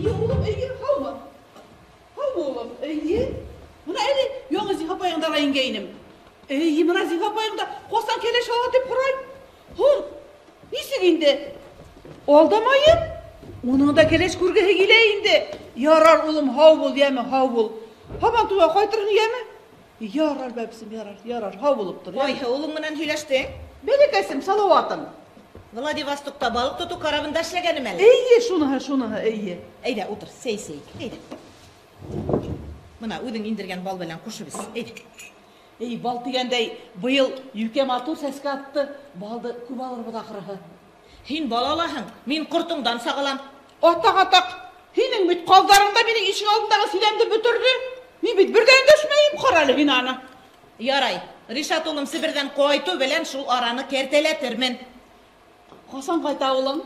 Эйе, улым, эйе, һаумы? Һаумы, улым, эйе. Бына әле яңы Зифа апайыңдарға ингәйнем. Эйе, бына Зифа апайың да ҡасан кәләш ала тип һорай. Һуң, нисек инде? Алдамайым. Уның да кәләш күргеһе килә инде. Ярар, улым, һау бул, йәме, һау бул. Һабан туйға ҡайтырһың, йәме? Ярар, бәпсем, ярар, ярар, һау булып тор. Ҡайһы улың менән һөйләштең? Бәләкәсем, Салауатым. Владивостокта балыҡ тотоу карабында эшләгәнем әле. Эйе, шуныһы, шуныһы, эйе. Әйҙә, ултыр, сәй эсәйек. Әйҙә. Бына үҙең индергән бал белән ҡушып эс. Әйҙә. Эй, бал тигәндәй, быйыл юкә матур сәскә атты. Балды күп алырбыҙ ахырыһы. Һин бал алаһың, мин ҡортоңдан сағылам. Атаҡ, атаҡ, һинең бит ҡаҙҙарың да минең ишек алдындағы силәмде бөтөрҙө. Мин бит бер ҙә өндәшмәйем, ҡара әле һин аны. Ярай, Ришат улым Себерҙән ҡайтыу белән шул араны кәртәләтермен. Ҡасан ҡайта улың?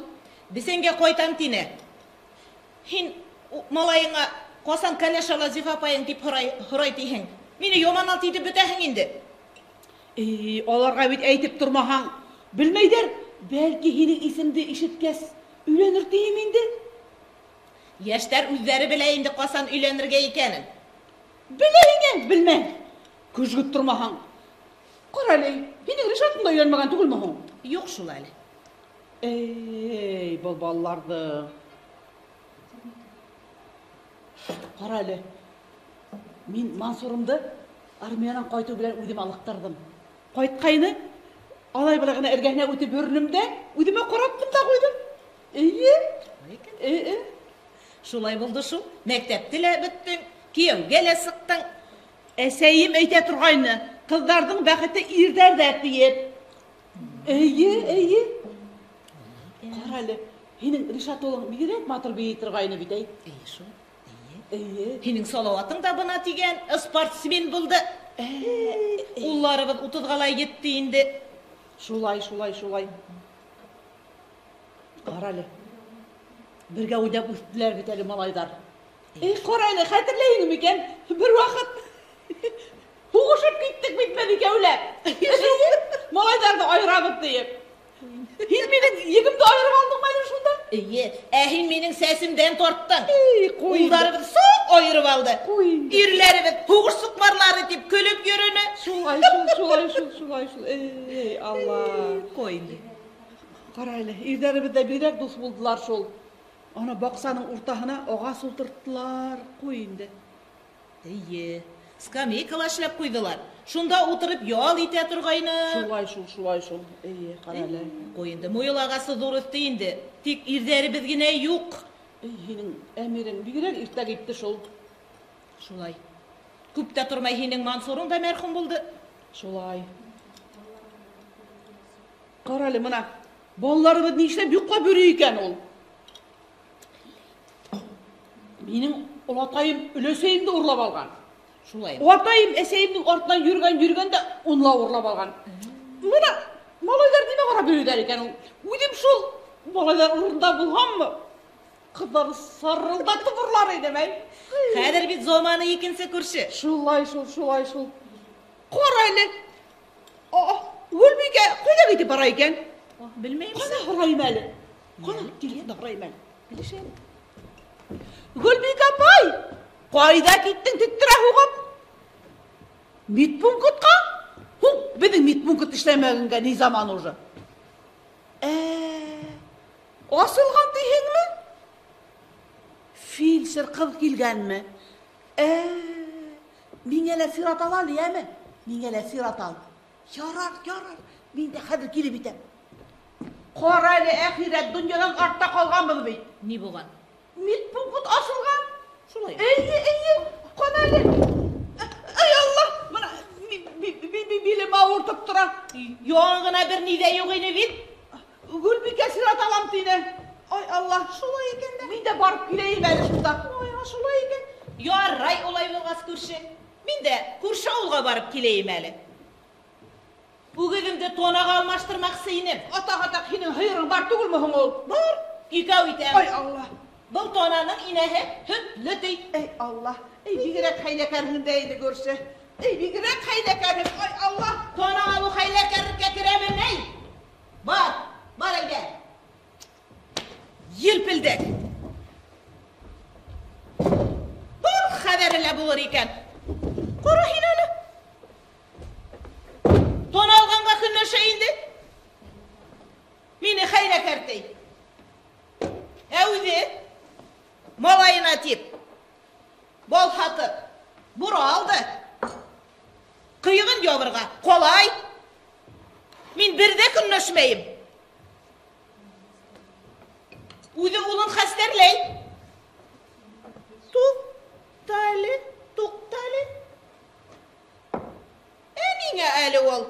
Бесәнгә ҡайтам тине. Һин малайыңа ҡасан кәләш ала Зифа апайың тип һорай, һорай тиһең. Мине яманат итеп бөтәһең инде. Эй, аларға бит әйтеп тормаһаң, белмәйҙәр. Бәлки һинең исемде ишеткәс, өйләнер тием инде. Йәштәр үҙҙәре белә инде ҡасан өйләнергә икәнен. Белә инде, белмәй. Көжгөп тормаһаң. Ҡара әле, һинең Ришатың да өйләнмәгән түгелме һуң? Юҡ шул әле. Эй, был балаларҙы. Ҡара әле, мин Мансурымды армиянан ҡайтыу белән үҙем алыҡтырҙым. Ҡайтҡайны, алай былай ғына эргәһенә үтеп йөрөнөм дә, үҙемә ҡараттым да ҡуйҙым. Эйе, эйе. Шулай булды шул. Мәктәпте лә бөттөң, кейәүгә лә сыҡтың. Әсәйем әйтә торғайны, ҡыҙҙарҙың бәхете ирҙәрҙә тиеп. Эйе, эйе. Ҡара әле, һинең Ришат улың бигерәк матур бейей торғайны бит, әй. Эйе шул. Эйе. Һинең Салауатың да бына тигән спортсмен булды. Улларыбыҙ утыҙға ла етте инде. Шулай, шулай, шулай. Ҡара әле. Бергә уйнап үҫтеләр бит әле малайҙар. Эй, ҡара әле, хәтерләйһеңме микән? Бер ваҡыт һуғышып киттек бит беҙ икәүләп. Малайҙарҙы айырабыҙ тиеп. Һин минең егемде айырып алдыңмы әле шунда? Эйе, ә һин минең сәсемдән тарттың. Эй, ҡуй инде. Улдарыбыҙ саҡ айырып алды. Ҡуй инде. Ирләребеҙ һуғыш суҡмарлары тип көлөп йөрөнө. Шулай шул, шулай шул, шулай шул. Эй, Алла. Ҡуй инде. Ҡара әле, ирҙәребеҙ ҙә бигерәк дуҫ булдылар шул. Ана баҡсаның уртаһына ағас ултырттылар. Ҡуй инде. Эйе, скамейкала эшләп ҡуйҙылар. Шунда ултырып ял итә торғайны. Шулай шул, шулай шул. Эйе, ҡара әле. Ҡуй инде, муйыл ағасы ҙур үҫте инде. Тик ирҙәребеҙ генә юҡ. Эй, һинең Әмирең бигерәк иртә китте шул. Шулай. Күп тә тормай һинең Мансурың да мәрхүм булды. Шулай. Ҡара әле, бына балаларыбыҙ ни эшләп йоҡлап йөрөй икән ул? Минең олатайым өләсәйемде урлап алған. Шулай. Атайым әсәйемдең артынан йөрөгән, йөрөгән дә уны ла урлап алған. Бына малайҙар нимә ҡарап йөрөйҙәр икән ул? Үҙем шул малайҙар урынында булһаммы, ҡыҙҙарҙы сарылдатып урлар инем, әй. Хәҙер бит заманы икенсе күрше. Шулай шул, шулай шул. Ҡара әле. Гөлбикә ҡайҙа китеп бара икән? Белмәйем. Ҡана һорайым әле. Ҡана телефонда һорайым әле. Белешәм. Гөлбикә апай, ҡайҙа киттең теттерә һуғып? Медпунктҡа? Һуң, беҙҙең медпункт эшләмәгәнгә ни заман уже? Асылған тиһеңме? Фельдшер ҡыҙ килгәнме? Миңә лә сират ал әле, йәме? Миңә лә сират ал. Ярар, ярар, мин дә хәҙер килеп етәм. Ҡара әле, әхирәт, донъянан артта ҡалғанбыҙ бит. Ни булған? Медпункт асылған. Шулай. Эйе, эйе, ҡана әле. Ай Алла, бына билем ауыртып тора. Яңы ғына бер ни ҙә юҡ ине бит. Гөлбикә сират алам тине. Ай Алла, шулай икән дә. Мин дә барып киләйем әле шунда. Ой, шулай икән. Ярай, улай булғас күрше. Мин дә күрше ауылға барып киләйем әле. Үгеҙемде тонаға алмаштырмаҡсы инем. Атаҡ, атаҡ, һинең һыйырың бар түгелме һуң ул? Бар, икәү итәм. Ай Алла. Был тонаның инәһе һөтлө ти. Эй Алла, эй бигерәк хәйләкәрһең дә инде күрше. Эй бигерәк хәйләкәрһең, ай Алла. Тона алыу хәйләкәрлеккә керәме ни? Бар, бар әйҙә. Елпелдәк. булыр икән. Ҡара һин аны. Тон алғанға көнләшә инде. Мине хәйләкәр ти. Ә үҙе малайына тип бал һатып бура алды. Ҡыйығын ябырға ҡалай. Мин бер ҙә көнләшмәйем. Үҙе улын хәстәрләй. Туҡта әле, туҡта әле. Ә ниңә әле ул?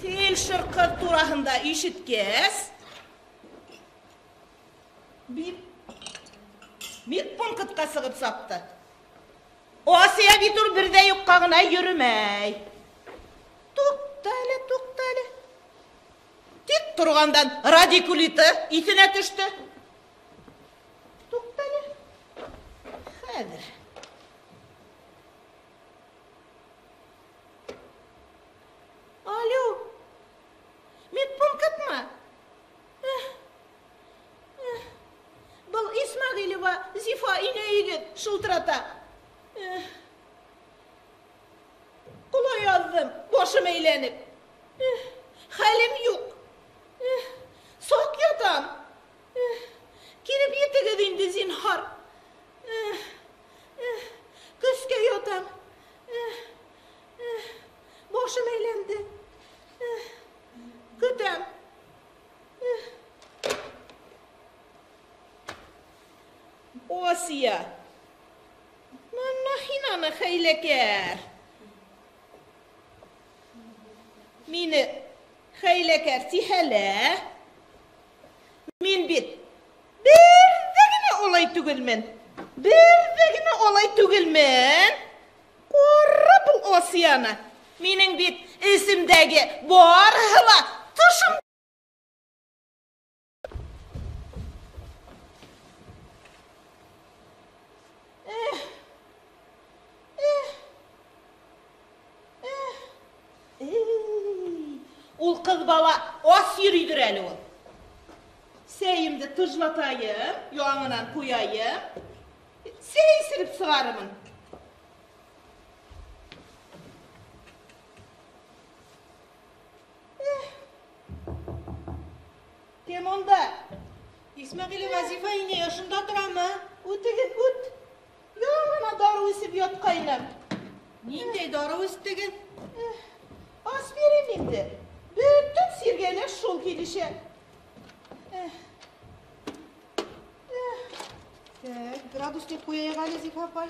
Фельдшер ҡыҙ тураһында ишеткәс, медпунктҡа сығып сапты. Асия бит ул бер ҙә юҡҡа ғына йөрөмәй. Туҡта әле, туҡта әле. Тик торғандан радикулиты иҫенә төштө. Туҡта әле. Хәҙер. Алло. Медпунктмы? Был Исмәғилева Зифа инәйегеҙ шылтырата. Ҡолай яҙҙым, башым әйләнеп. Хәлем юҡ. Саҡ ятам. Килеп етегеҙ инде, зинһар. Көскә ятам. Башым әйләнде. Көтәм. Асия. Нахинаны хәйләкәр. Мине хәйләкәр тиһәлә. Мин бит бер ҙә генә улай түгелмен. Бер ҙә генә улай түгелмен. Ҡара был Асияны. Минең бит эсемдәге барыһы ла тышым. Ул ҡыҙ бала ас йөрөйҙөр әле ул. Сәйемде тыжлатайым, яңынан ҡуяйым. Сәй эсереп сығарырмын. Кем унда? Исмәғилева Зифа инәй ошонда торамы? Үтегеҙ, үт. Яңына дарыу эсеп ятҡайным. Ниндәй дарыу эстегеҙ? Аспирин инде. Бөтөн сиргә лә шул килешә. Так, градусник ҡуяйыҡ әле, Зифа апай.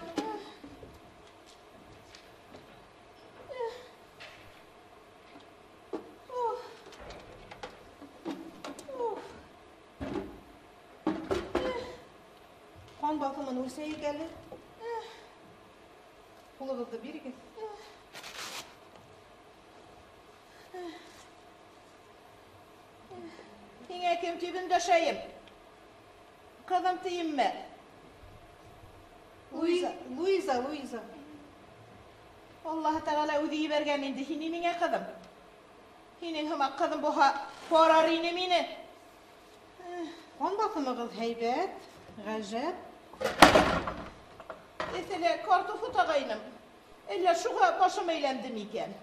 Ҡан баҫымын үлсәйек әле. Ҡулығыҙҙы бирегеҙ. Һиңә кем тип өндәшәйем? Ҡыҙым тиемме? Луиза, Луиза, Луиза. Аллаһы Тәғәлә үҙе ебәргән инде һине миңә, ҡыҙым. Һинең һымаҡ ҡыҙым булһа, ҡарар ине мине. Ҡан баҫымығыҙ һәйбәт, ғәжәп. Эҫелә картуф утағайным. Әллә шуға башым әйләнде микән?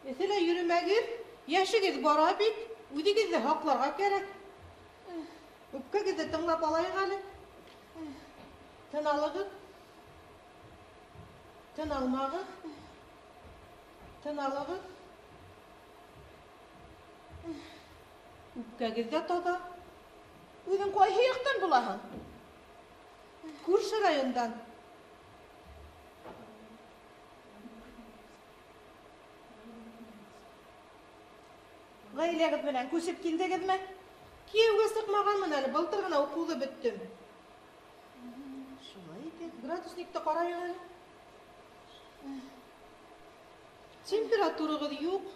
Эҫелә йөрөмәгеҙ, йәшегеҙ бара бит. Үҙегеҙҙе һаҡларға кәрәк. Үпкәгеҙҙе тыңлап алайыҡ әле. Тын алығыҙ. Тын алмағыҙ. Тын алығыҙ. Үпкәгеҙ ҙә таҙа. Үҙең ҡайһы яҡтан булаһың? Күрше райондан. Ғаиләгеҙ менән күсеп килдегеҙме? Кейәүгә сыҡмағанмын әле, былтыр ғына уҡыуҙы бөттөм. Шулай икән. Градусникты ҡарайыҡ әле. Температурағыҙ юҡ.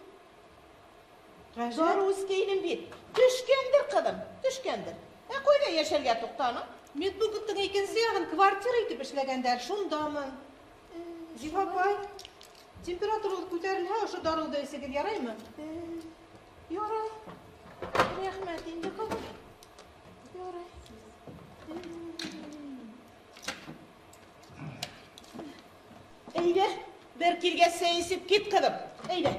Ғәжәп. Дарыу эскәйнем бит. Төшкәндер, ҡыҙым, төшкәндер. Ә ҡайҙа йәшәргә туҡтаның? Медпункттың икенсе яғын квартира итеп эшләгәндәр, шундамын. Зифа апай, температурағыҙ күтәрелһә, ошо дарыуҙы эсегеҙ яраймы? Ярай. Рәхмәт инде, ҡыҙым. Ярай. Бер килгәс сәй эсеп кит, ҡыҙым. Әйҙә.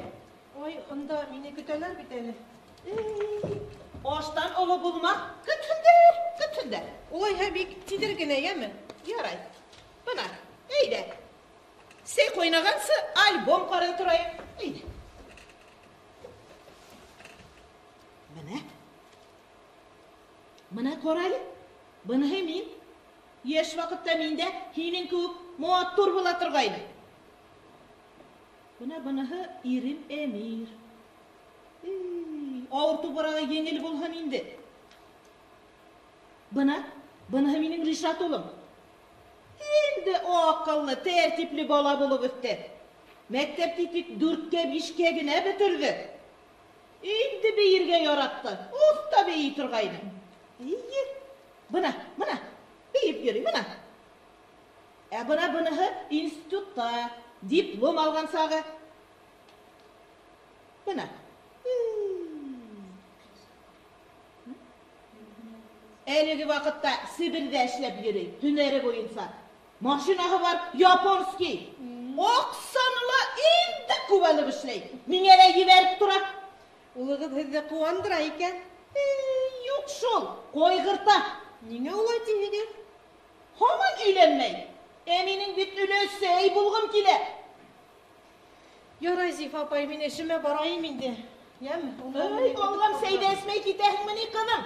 Ой, унда мине көтәләр бит әле. Аштан оло булма. Көтһөндәр, көтһөндәр. Улайһа бик тиҙер генә, йәме? Ярай. Бына, әйҙә. Сәй ҡайнағансы альбом ҡарай торайыҡ. Әйҙә. Бына. Бына ҡара әле. Быныһы мин. Йәш ваҡытта мин дә һинең кеүек матур була торғайным. Бына быныһы ирем Әмир. Ауыр тупрағы еңел булһын инде. Бына, быныһы минең Ришат улым. Инде аҡыллы, тәртипле бала булып үҫте. Мәктәпте тик 4-5 генә бөтөрҙө. Инде бейергә яратты. Оҫта бейей торғайны. Эйе. Бына, бына, бейеп йөрөй, бына. Ә бына быныһы институтта диплом алған сағы. Бына. Әлеге ваҡытта Себерҙә эшләп йөрөй, һөнәре буйынса. Машинаһы бар, японский. Аҡсаны ла инде күп алып эшләй. Миңә лә ебәреп тора. Улығыҙ һеҙҙе ҡыуандыра икән. Юҡ шул, ҡайғырта. Ниңә улай тиһегеҙ? Һаман өйләнмәй. Ә минең бит өләсәй булғым килә. Ярай, Зифа апай, мин эшемә барайым инде. Йәме? Ай, аллам, сәй ҙә эсмәй китәһеңме ни, ҡыҙым?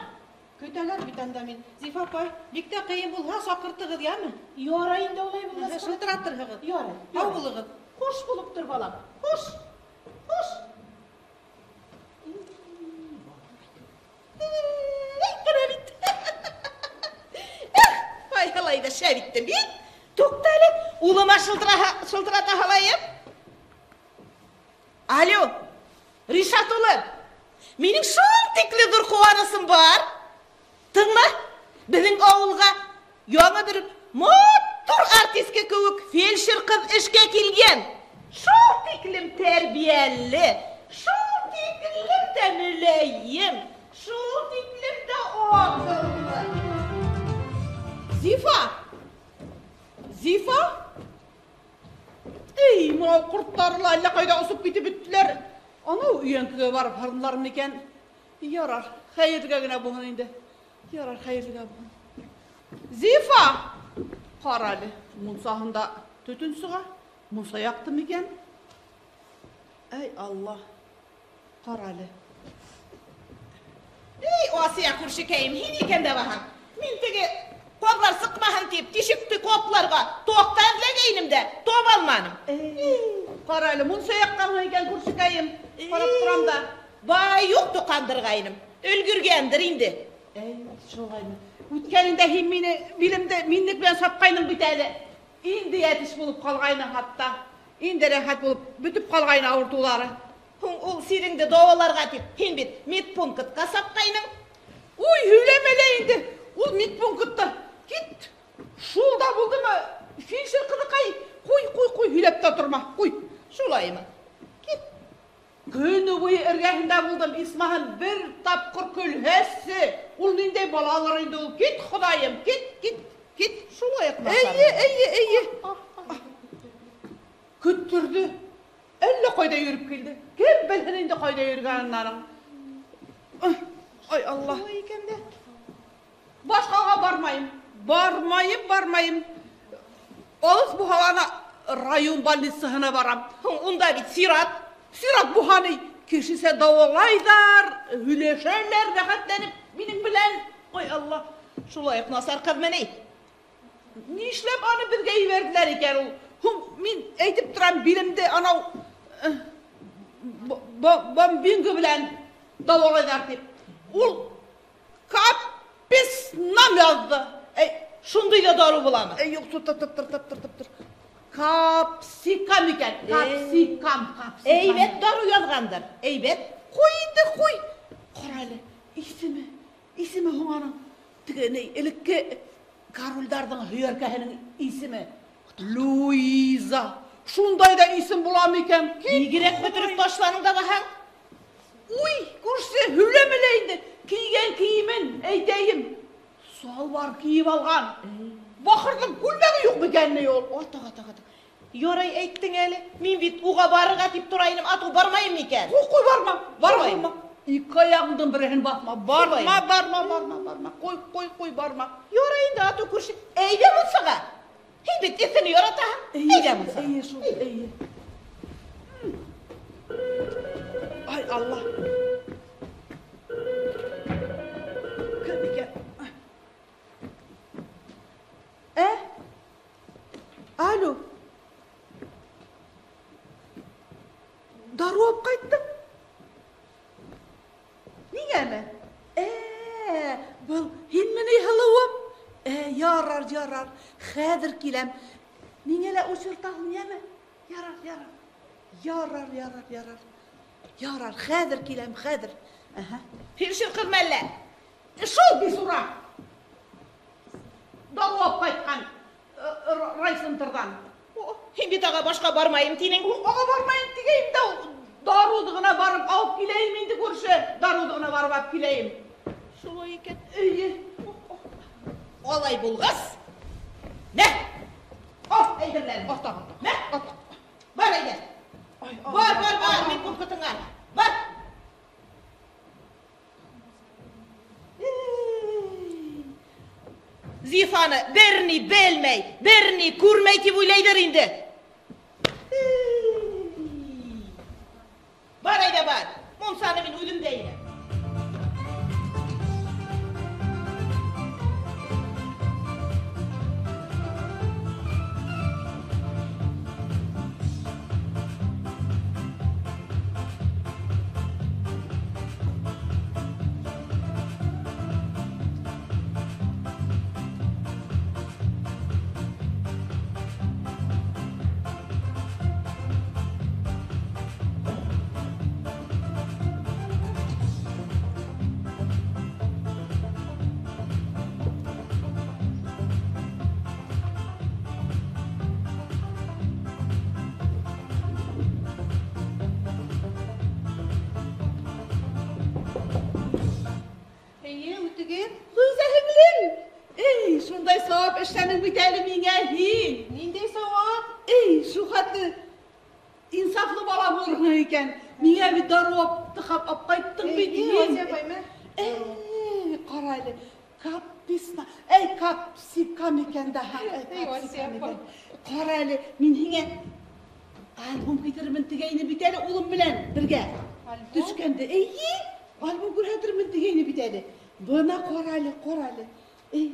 Көтәләр бит анда мин. Зифа апай, бик тә ҡыйын булһа, саҡыртығыҙ, йәме? Ярай инде улай булғас. Шылтыратырһығыҙ. Ярай. Һау булығыҙ. Хуш булып тор, балам. Хуш. Хуш. Эй, бына бит. Эх, ай, алай ҙа шәп иттем бит. Туҡта әле, улыма шылтырата һалайым. Алло, Ришат улым, минең шул тикле ҙур ҡыуанысым бар. Тыңла, беҙҙең ауылға яңы бер матур артистка кеүек фельдшер ҡыҙ эшкә килгән. Шул тиклем тәрбиәле, шул тиклем дә мөләйем, шул тиклем дә аҡыллы. Зифа! Зифа? Эй, мынау ҡорттары ла әллә ҡайҙа осоп китеп бөттөләр. Анау өйәңкегә барып һарынлар микән? Ярар, хәйергә генә булһын инде. Ярар, хәйергә булһын. Зифа! Ҡара әле, мунсаһында төтөн сыға. Мунса яҡты микән? Эй, Алла, ҡара әле. Эй, Асия күршекәйем, һин икән дә баһаң. Мин теге ҡаҙлар сыҡмаһын тип, тишекте ҡапларға тоҡта эҙләгәйнем дә, таба алманым. Эй, ҡара әле, мунса яҡҡанмы икән күршекәйем? Ҡарап торам да. Бай юҡ тоҡандырғайным. Өлгөргәндер инде. Эй, шулаймы? Үткәнендә һин мине билемде минлек белән сапҡайның бит әле. Инде йәтеш булып ҡалғайның хатта. Инде рәхәт булып бөтөп ҡалғайны ауыртыулары. Һуң ул сиреңде дауаларға тип, һин бит медпунктҡа сапҡайның. Уй, һөйләмә лә инде. Ул медпунктта. Кит. Шул да булдымы? Фельдшер ҡыҙыҡай, ҡуй, ҡуй, ҡуй, һөйләп тә торма. Ҡуй. Шулаймы? Кит. Көнө буйы эргәһендә булдым. Исмаһын бер тапҡыр көлһәсе. Ул ниндәй балалыр инде ул? Кит, Хоҙайым, кит, кит, кит. Шулай уҡ насар. Эйе, эйе, эйе. Көттөрҙө. Әллә ҡайҙа йөрөп килде. Кем белһен инде ҡайҙа йөрөгәнен аның. Ай, Алла. Шулай икән дә. Башҡаға бармайым. Бармайым, бармайым. Алыҫ булһа район больницаһына барам. Һуң унда бит сират. Сират булһа ни? Кешесә дауалайҙар, һөйләшәләр, рәхәтләнеп минең белән. Ой, Алла. Шулай уҡ насар ҡыҙмы ни? Нишләп аны беҙгә ебәрҙеләр икән ул? Һуң мин әйтеп торам, билемде анау бомбинго белән дауалайҙар тип. Ул капец нам яҙҙы. Эй, шундай ҙа дарыу буламы? Эй, юҡ, тып, тып, тып, тып, тып, тып. Капсикам икән. Капсикам, капсикам. Әйбәт дарыу яҙғандыр. Әйбәт. Ҡуй инде, ҡуй. Ҡара әле, исеме, исеме һуң аның. Теге ни, элекке корольдарҙың һөйәркәһенең исеме. Луиза. Шундай ҙа исем буламы икән? Кит. Бигерәк бөтөрөп ташланың да баһаң. Уй, күрше, һөйләмә лә инде. Кейгән кейемен, әйтәйем. Салбар кейеп алған. Бахырҙың күлмәге юҡ микән ни ул? Атаҡ, атаҡ, атаҡ. Ярай әйттең әле. Мин бит уға барырға дип тора инем, ату бармайым микән? Ҡуй, барма, барма. Ике аяғыңдың береһен баҫма. Барма, барма, барма, барма. Ҡуй, ҡуй, ҡуй, барма. Ярай инде, ату күрше. Әйҙә мунсаға. Һин бит эҫене яратаһың. Әйҙә мунсаға. Эйе шул, эйе. Ай, Алла. Кем икән? Ә? Алло. Дарыу алып ҡайттым. Ниңәме? Был һинме ни, һылыуым? Ярар, ярар. Хәҙер киләм. Миңә лә очыртаһың, йәме? Ярар, ярар. Ярар, ярар, ярар. Ярар, хәҙер киләм, хәҙер. Аһа. Фельдшер ҡыҙмы әллә? Шул бисура. Дарыу алып ҡайтҡан райцентрҙан. Һин бит аға башҡа бармайым тинең. Аға бармайым тигәйем дә, дарыуҙы ғына барып алып киләйем инде, күрше. Дарыуҙы ғына барып алып киләйем. Шулай икән. Эйе. Алай булғас, мә, ал әйберләреңде. Ата, ата. Мә, Ата. бар әйҙә. Ай, Бар, бар, бар, мин пунктыңа. Бар. Зифаны бер ни белмәй, бер ни күрмәй тип уйлайҙыр инде. Бар әйҙә, бар. Мунсаны мин үҙем дә инәм. Шундай сауап эшләнең бит әле миңә һин. Ниндәй сауап? Эй, шул хәтле инсафлы бала булырһың икән. Миңә бит дарыу тыҡап алып ҡайттың бит һин. Эй, ҡара әле, капписна, эй, капсикам икән дә. Ҡара әле, мин һиңә альбом китерермен тигәйне бит әле улым белән бергә. Төшкәндә, эйе, альбом күрһәтермен тигәйне бит әле. Бына ҡара әле, ҡара әле. Эй,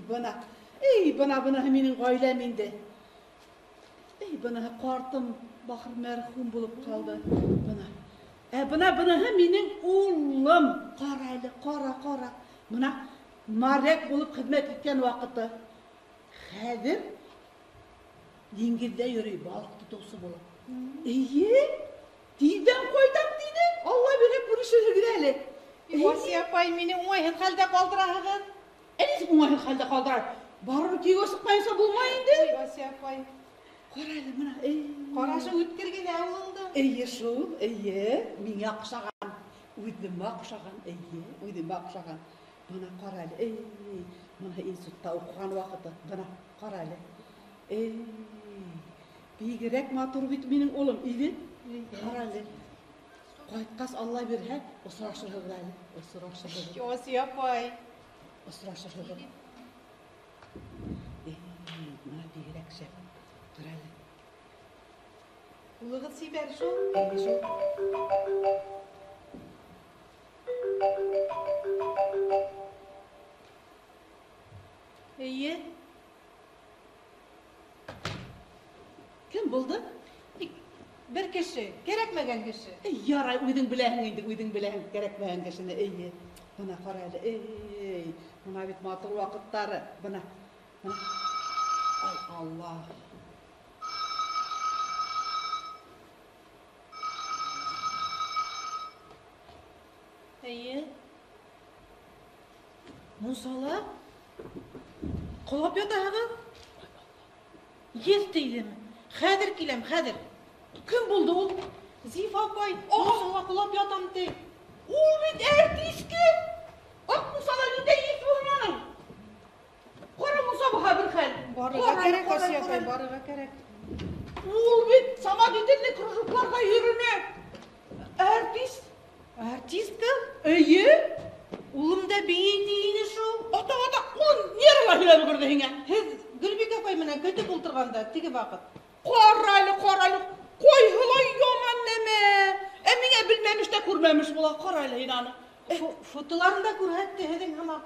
бына, эй, бына, бына минең ғаиләм инде. Эй, бына ҡартым бахыр мәрхүм булып ҡалды. Бына. Ә бына быныһы минең улым. Ҡара әле, ҡара, ҡара. Бына моряк булып хеҙмәт иткән ваҡыты. Хәҙер диңгеҙҙә йөрөй, балыҡ тотоусы булып. Эйе, тиҙҙән ҡайтам тине. Алла бирһә күрешерһегеҙ әле. Васия апай, мине уңайһыҙ хәлдә ҡалдыраһығыҙ. Ә нисек уңайһыҙ хәлдә ҡалдыра? Барыбер кейәүгә сыҡмайынса булмай инде. Васия апай. Ҡара әле бына, эй. Ҡарашы үткер генә улыңдың. Эйе шул, эйе, миңә оҡшаған, үҙемә оҡшаған, эйе, үҙемә оҡшаған. Бына ҡара әле, эй, бына институтта уҡыған ваҡыты, бына ҡара әле. Эй, бигерәк матур бит минең улым, иде. Ҡара әле. Ҡайтҡас Алла бирһә, осрашырһығыҙ әле, осрашырһығыҙ. Васия апай. Осрашырһығыҙ. Эй, бына бигерәк шәп. Ҡара әле. Улығыҙ сибәр шул. Эйе шул. Эйе. Кем булды? Бер кеше, кәрәкмәгән кеше. Эй, ярай, үҙең беләһең инде, үҙең беләһең кәрәкмәгән кешене. Эйе. Бына ҡара әле. Эй, бына бит матур ваҡыттары. Бына. Бына. Ай, Алла. Эйе. Мунсала? Ҡолап ятаһығыҙ? Еҫ тейҙеме? Хәҙер киләм, хәҙер. Кем булды ул? Зифа апай, мунсала ҡолап ятам ти. Ул бит әртиске. Аҡ мунсала ниндәй еҫ булһын аның? Ҡара мунса булһа бер хәл. Барырға кәрәк, Асия апай, барырға кәрәк. дә бейей ти ине шул. Ата, ата, ул нервлар һөйләп өлгөрҙө һиңә. Һеҙ Гөлбикә апай менән көтөп ултырғанда теге ваҡыт. Ҡара әле, ҡара әле, ҡайһылай яман нәмә. Ә миңә белмәмеш тә күрмәмеш була, ҡара әле һин аны. Фотоларын да күрһәтте һеҙҙең һымаҡ.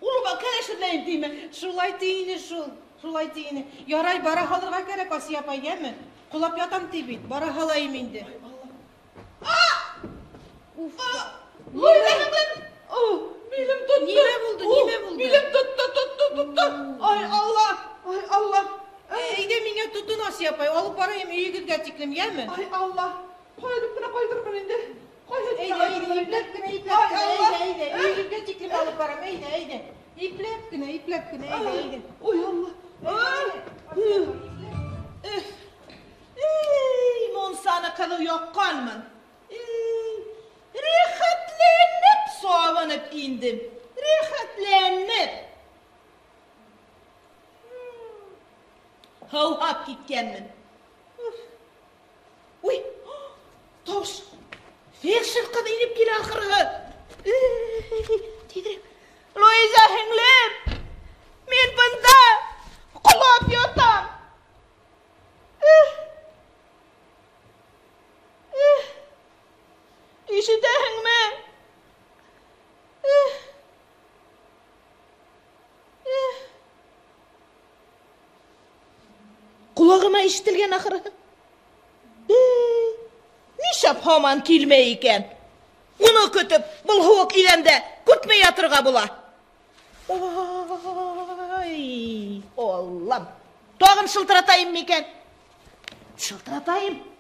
Улыма кәләшерләйем тиме? Шулай ти ине шул, шулай ти ине. Ярай, бара һалырға кәрәк, Асия апай, йәме? Ҡолап ятам ти бит, бара һалайым инде. Уф. Луиза һеңлем! Билем тотто. Нимә булды, нимә булды? Билем тотто, тотто, тотто. Ай, Алла, ай, Алла. Әйҙә миңә тотон, Асия апай, алып барайым өйөгөҙгә тиклем, йәме? Ай, Алла. Ҡайҙа кенә ҡайтырмын инде? Ҡайҙа Әйҙә, әйҙә, ипләп кенә, ипләп Ай, кенә, Алла. әйҙә, әйҙә, өйөгөҙгә тиклем алып барам, әйҙә, әйҙә. Ипләп кенә, ипләп кенә, әйҙә, әйҙә. Ой, Алла. Эй, мунсаны ҡыҙыу яҡҡанмын. Рәхәтләнеп сабынып индем. Рәхәтләнеп. Һыуһап киткәнмен. Уй, тауыш. Фельдшер ҡыҙ инеп килә ахырыһы. Тиҙерәк. Луиза һеңлем, мин бында ҡолап ятам. Ишетәһеңме? Ҡолағыма ишетелгән ахырыһы. Нишләп һаман килмәй икән? Уны көтөп, был һыуыҡ иҙәндә күпме ятырға була? Ай, Аллам! Тағын шылтыратайым микән? Шылтыратайым.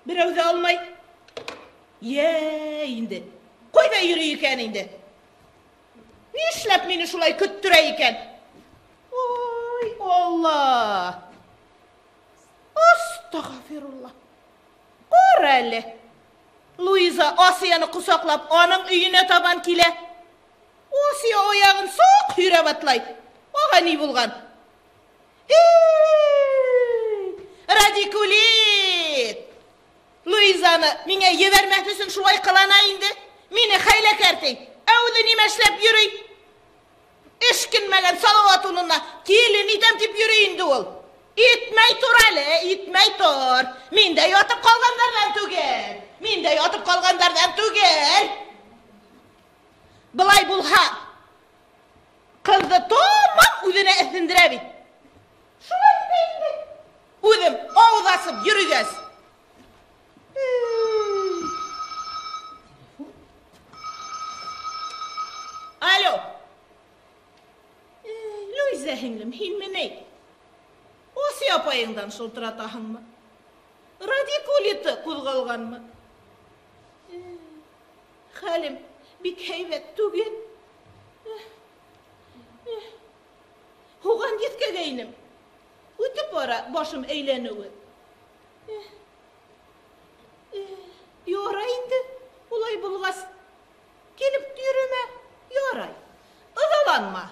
Берәү ҙә алмай. Йә, инде. Ҡайҙа йөрөй икән инде? Нишләп мине шулай көттөрә икән? Ой, Алла! Астағфирулла. Ҡара әле. Луиза Асияны ҡосаҡлап, уның өйөнә табан килә. Асия аяғын саҡ һөйрәп атлай. Уға ни булған? Эй, радикулит! Луизаны миңә ебәрмәҫ өсөн шулай ҡылана инде. Мине хәйләкәр ти. Ә үҙе нимә эшләп йөрөй? Эшкинмәгән Салауат улына килен итәм тип йөрөй инде ул. Итмәй тор әле, итмәй тор. Мин дә ятып ҡалғандарҙан түгел. Мин дә ятып ҡалғандарҙан түгел. Былай булһа, ҡыҙҙы тамам үҙенә эҫендерә бит. Шулай итә инде. Үҙем ауыҙ асып йөрөгәс. Алло. Луиза һеңлем, һинме ни? Асия апайыңдан шылтыратаһыңмы? Радикулиты ҡуҙғалғанмы? Хәлем бик һәйбәт түгел. Һуған еҫкәгәйнем. Үтеп бара башым әйләнеүе. Ярай инде, улай булғас, килеп йөрөмә, ярай. Ыҙаланма.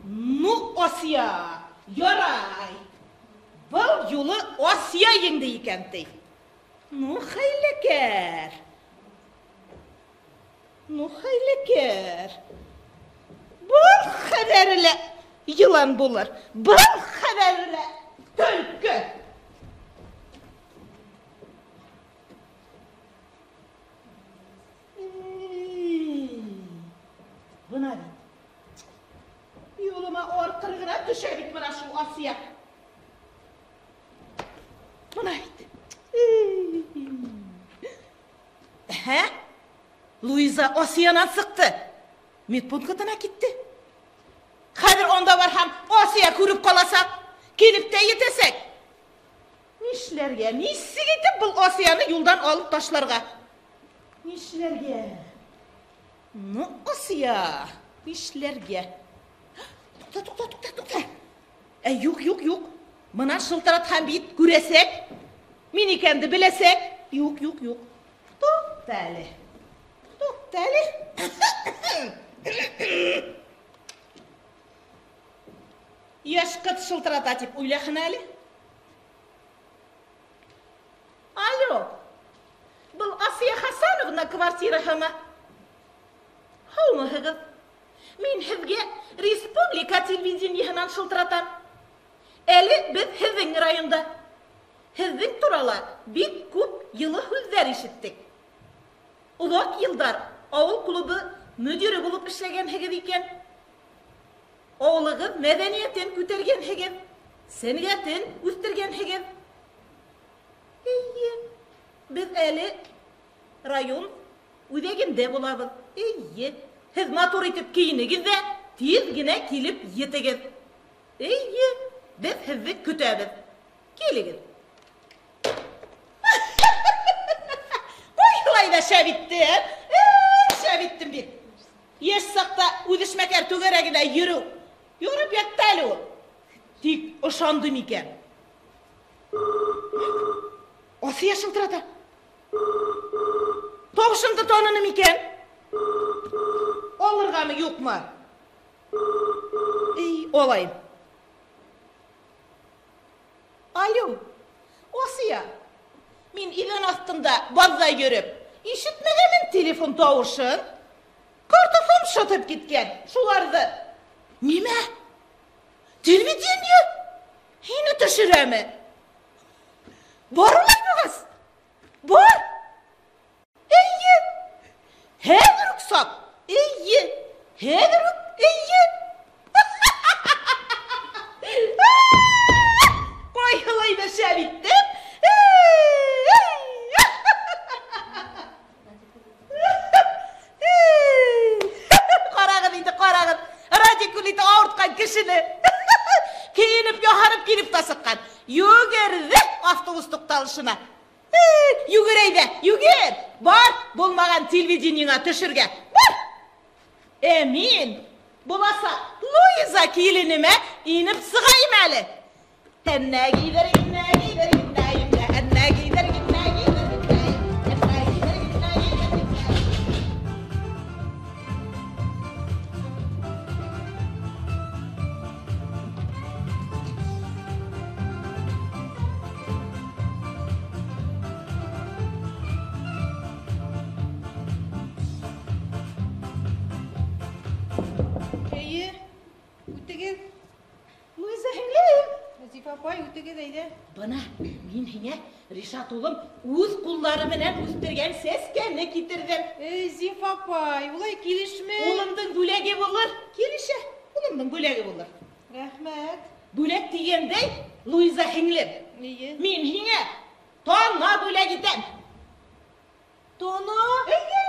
Ну, Асия, ярай. Был юлы Асия еңде икән ти. Ну, хәйләкәр. Ну, хәйләкәр. Был хәҙәре лә йылан булыр. Был хәҙәре лә төлкө. Бына бит. Юлыма арҡыры ғына төшә бит бына шул Асия. Бына бит. Әһә. Луиза Асиянан сыҡты. Медпунктына китте. Хәҙер унда барһам, Асия күреп ҡаласаҡ, килеп тә етәсәк. Нишләргә? Нисек итеп был Асияны юлдан алып ташларға? Нишләргә? Ну, Асия, нишләргә? Туҡта, туҡта, туҡта, туҡта. Ә, юҡ, юҡ, юҡ. Бынан шылтыратһам бит, күрәсәк. Мин икәнде беләсәк. Юҡ, юҡ, юҡ. Туҡта әле. Туҡта әле. Яш ҡыҙ шылтырата тип уйлаһын әле. Алло, был Асия Хасановна квартираһымы? Һаумыһығыҙ? Мин һеҙгә республика телевидениеһынан шылтыратам. Әле беҙ һеҙҙең районда. Һеҙҙең турала бик күп йылы һүҙҙәр ишеттек. Оҙаҡ йылдар ауыл клубы мөдире булып эшләгәнһегеҙ икән. Ауылығыҙ мәҙәниәтен күтәргәнһегеҙ, сәнғәтен үҫтергәнһегеҙ. Эйе, беҙ әле район үҙәгендә булабыҙ. Эйе, һеҙ матур итеп кейенегеҙ ҙә тиҙ генә килеп етегеҙ. Эйе, беҙ һеҙҙе көтәбеҙ. Килегеҙ. Ҡайһылай ҙа шәп иттем. Шәп иттем бит. Йәш саҡта үҙешмәкәр түгәрәгенә йөрөү ярап ятты әле ул. Тик ышандым икән. Асия шылтырата. Тауышымды таныным икән. Алырғамы, юҡмы? Эй, алайым. Алло, Асия, мин иҙән аҫтында баҙҙа йөрөп, ишетмәгәнмен телефон тауышын. Картофым шытып киткән, шуларҙы. Нимә? Телевидение? Һине төшөрәме? Бар улай булғас? Бар. Эйе. Хәҙер үк сап. Эйе. Хәҙер үк, эйе. Ҡайһылай ҙа шәп иттем. Ҡарағыҙ инде, ҡарағыҙ. Радикулиты ауыртҡан кешене. Кейенеп, яһанып килеп тә сыҡҡан. Йүгерҙе автобус туҡталышына. Йүгер әйҙә, йүгер. Бар, булмаған телевидениеңа төшөргә. Бар. Ә мин буласаҡ Луиза киленемә инеп сығайым әле. Әннә гиҙер, иннә гиҙер, иннә, иннә, әннә гиҙер, иннә гиҙер, иннә, әннә гиҙер, иннә гиҙер, иннә. Эйе, үтегеҙ. Луиза һеңлем. Зифа апай, үтегеҙ әйҙә. Бына мин һиңә Ришат улым үҙ ҡулдары менән үҫтергән сәскәне китерҙем. Эй, Зифа апай, улай килешмәй. Улымдың бүләге булыр. Килешә, улымдың бүләге булыр. Рәхмәт. Бүләк тигәндәй, Луиза һеңлем. Эйе. Мин һиңә тана бүләк итәм. Тана? Эйе.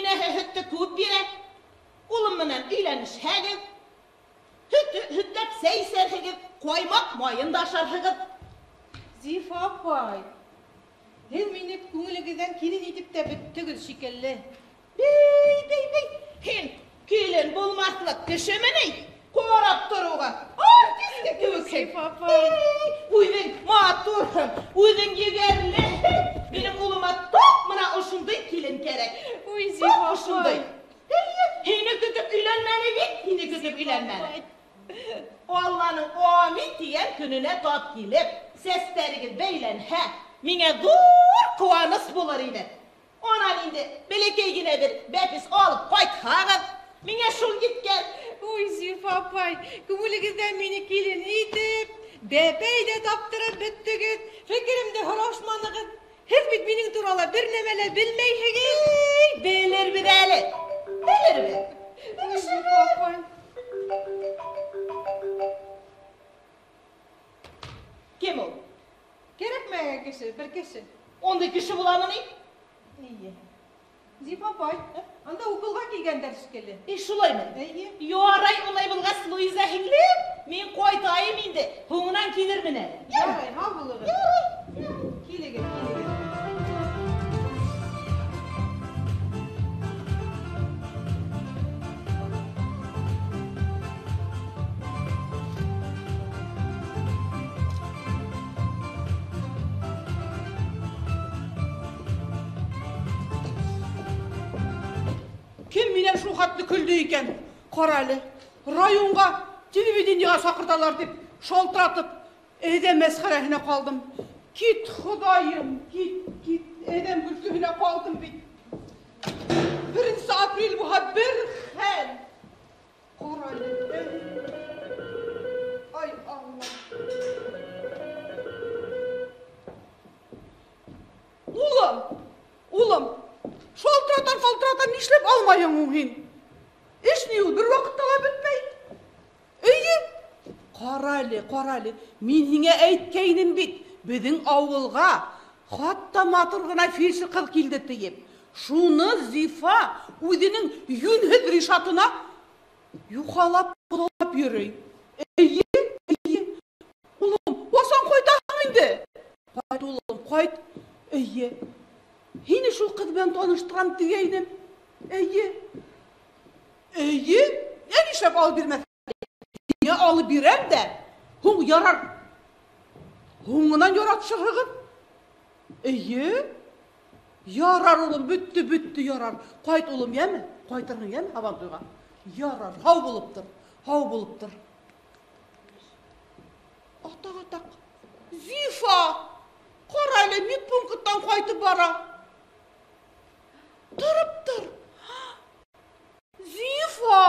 Инәһе һөттө күп бирә. Улым менән өйләнешһәгеҙ, һөтләп сәй эсәрһегеҙ, ҡаймаҡ майын да ашарһығыҙ. Зифа апай, һеҙ мине күңелегеҙҙән килен итеп тә бөттөгөҙ шикелле. Бей, бей, бей, һин килен булмаҫлыҡ кешеме ни? Ҡарап тороуға артистка кеүекһең. Зифа апай. Эй, үҙең матурһың, үҙең егәрлеһең. Минең улыма тап мына ошондай килен кәрәк. Уй, Тап Зифа ошондай. апай. Һине көтөп өйләнмәне бит, һине көтөп өйләнмәне. Алланың амин тигән көнөнә тап килеп, сәстәрегеҙ бәйләнһә, миңә ҙур ҡыуаныс булыр ине. Унан инде бәләкәй генә бер бәпес алып ҡайтһағыҙ, миңә шул еткән. Уй, Зифа апай, күңелегеҙҙән мине килен итеп, бәпәй ҙә таптырып бөттөгөҙ, фекеремде һорашманығыҙ. Һеҙ бит минең турала бер нәмә лә белмәйһегеҙ. Эй, белербеҙ әле, белербеҙ. Уй, Зифа апай. Кем ул? Кәрәкмәгән кеше, бер кеше. Ундай кеше буламы ни? Эйе. Зифа апай, анда уҡылға килгәндәр шикелле. Эй, шулаймы? Эйе. Ярай, улай булғас, Луиза һеңлем, мин ҡайтайым инде. Һуңынан килермен әле. Ярай, һау булығыҙ. Ярай. Килегеҙ, килегеҙ. Кем минән шул хәтле көлдө икән? Ҡара әле, районға Телевидениеға саҡырталар дип шалтыратып, әҙәм мәсхәрәһенә ҡалдым. Кит, Хоҙайым, кит, кит, әҙәм көлкөһөнә ҡалдым бит. 1 апрель булһа бер хәл. Ҡара әле. Ай, Алла. Улым, улым, шалтыратам, шалтыратам, нишләп алмайһың һуң һин? Эш ни ул, бер ваҡытта ла бөтмәй. Эйе, ҡара әле, ҡара әле, мин һиңә әйткәйнем бит, беҙҙең ауылға хатта матур ғына фельдшер ҡыҙ килде тиеп. Шуны Зифа үҙенең йүнһеҙ Ришатына юхалап, ҡоҙалап йөрөй. Эйе, эйе. Улым, ҡасан ҡайтаһың инде? Ҡайт, улым, ҡайт. Эйе. Һине шул ҡыҙ менән таныштырам тигәйнем. Эйе. Эйе. Ә нишләп алып бирмәҫ? Һиңә алып бирәм дә, һуң ярар. Һуңынан яратышырһығыҙ. Эйе. Ярар, улым, бөттө, бөттө, ярар. Ҡайт, улым, йәме? Ҡайтырһың, йәме, һабантуйға? Ярар, һау булып тор, һау булып тор. Атаҡ, атаҡ. Зифа! Ҡара әле, медпункттан ҡайтып бара. Тороп тор. Зифа!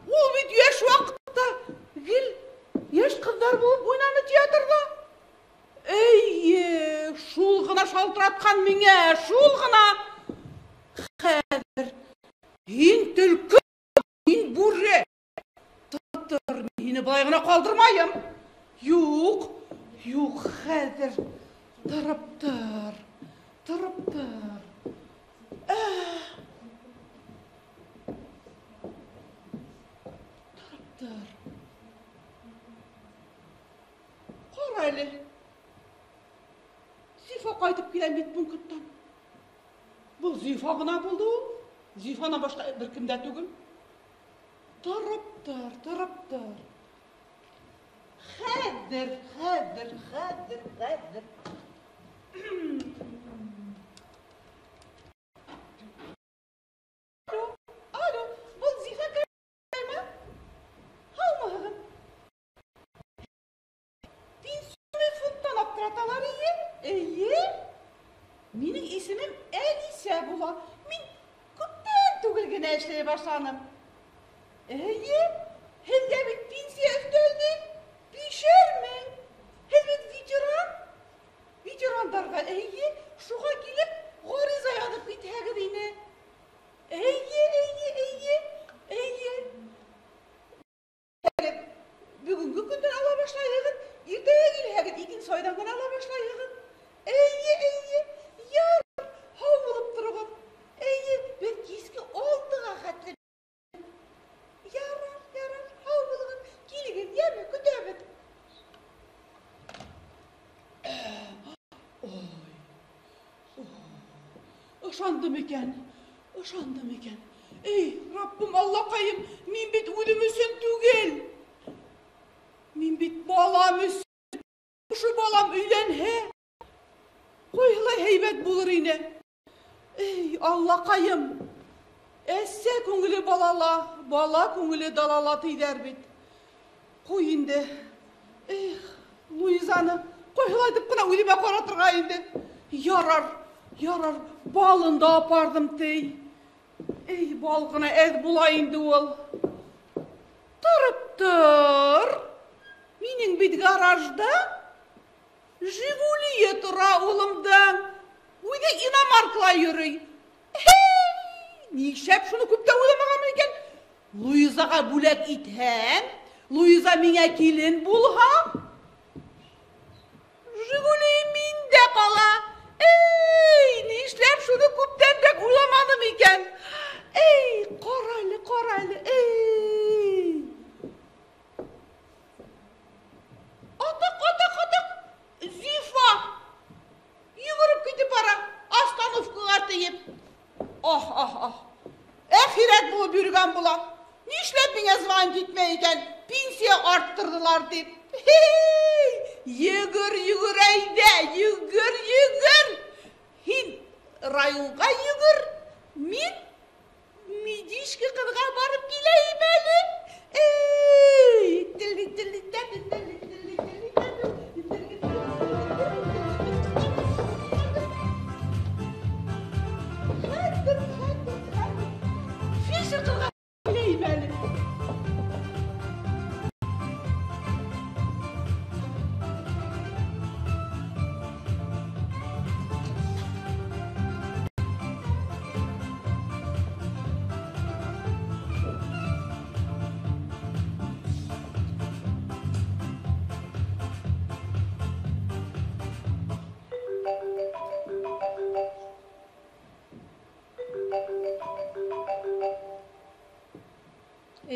Ул бит йәш ваҡытта гел йәш ҡыҙҙар булып уйнаны театрҙа. Эйе, шул ғына шалтыратҡан миңә, шул ғына. Хәҙер һин төлкө, һин бүре. Тор, мин һине былай ғына ҡалдырмайым. Юҡ, юҡ, хәҙер тороп тор, тороп тор. Тороп тор. Ҡара әле. Зифа ҡайтып килә медпункттан. Был Зифа ғына булды ул. Зифанан башҡа бер кем дә түгел. Тороп тор, тороп тор. Хәҙер, хәҙер, хәҙер, хәҙер. Алло, алло, был Зифа кәйме? Һаумыһығыҙ? Пенсионный фондтан аптыраталар, эйе? Эйе. Минең исемем Әнисә була. Мин күптән түгел генә эшләй башланым. Эйе, һеҙгә бит пенсия өҫтәлде. 5 мең. Һеҙ бит ветеран. Ветерандарға, эйе, шуға килеп ғариза яҙып китһәгеҙ ине. Эйе, эйе, эйе, эйе. Әле бөгөнгө көндән ала башлайһығыҙ, иртәгә килһәгеҙ, икенсе айҙан ғына ала башлайһығыҙ. Эйе, эйе, ярар, һау булып тороғоҙ. Эйе, беҙ киске 6-ға хәтле. Ярар, ярар, һау булығыҙ. Килегеҙ, йәме, көтәбеҙ. Ой, ышандым икән, ышандым икән. Эй, Раббым, Аллаҡайым, мин бит үҙем өсөн түгел. Мин бит балам өсөн. Ошо балам өйләнһә, ҡайһылай һәйбәт булыр ине. Эй, Аллаҡайым, әсә күңеле балала, бала күңеле далала тиҙәр бит. Ҡуй инде. Эх, Луизаны ҡайһылай итеп ҡына үҙемә ҡаратырға инде. Ярар, ярар, балын да апарҙым ти. Эй, бал ғына әҙ була инде ул. Тороп тор. Минең бит гаражда Жигулие тора улымдың. Үҙе иномаркала йөрөй. Эй, нишләп шуны күптән уйламағанмын икән? Луизаға бүләк итһәм, Луиза миңә килен булһа, Жигули миндә ҡала. Эй, нишләп шуны күптәнрәк уйламаным икән? Эй, ҡара әле, ҡара әле, эй. Атаҡ, атаҡ, атаҡ. Зифа йүгереп китеп бара, остановкаға тейеп. Ах, ах, ах. Әхирәт булып йөрөгән була. Нишләп миңә звонить итмәй икән? Пенсия арттырҙылар тип. Хей! Йүгер, йүгер әйҙә, йүгер, йүгер. Һин районға йүгер, мин медичка ҡыҙға барып киләйем әле. Эй,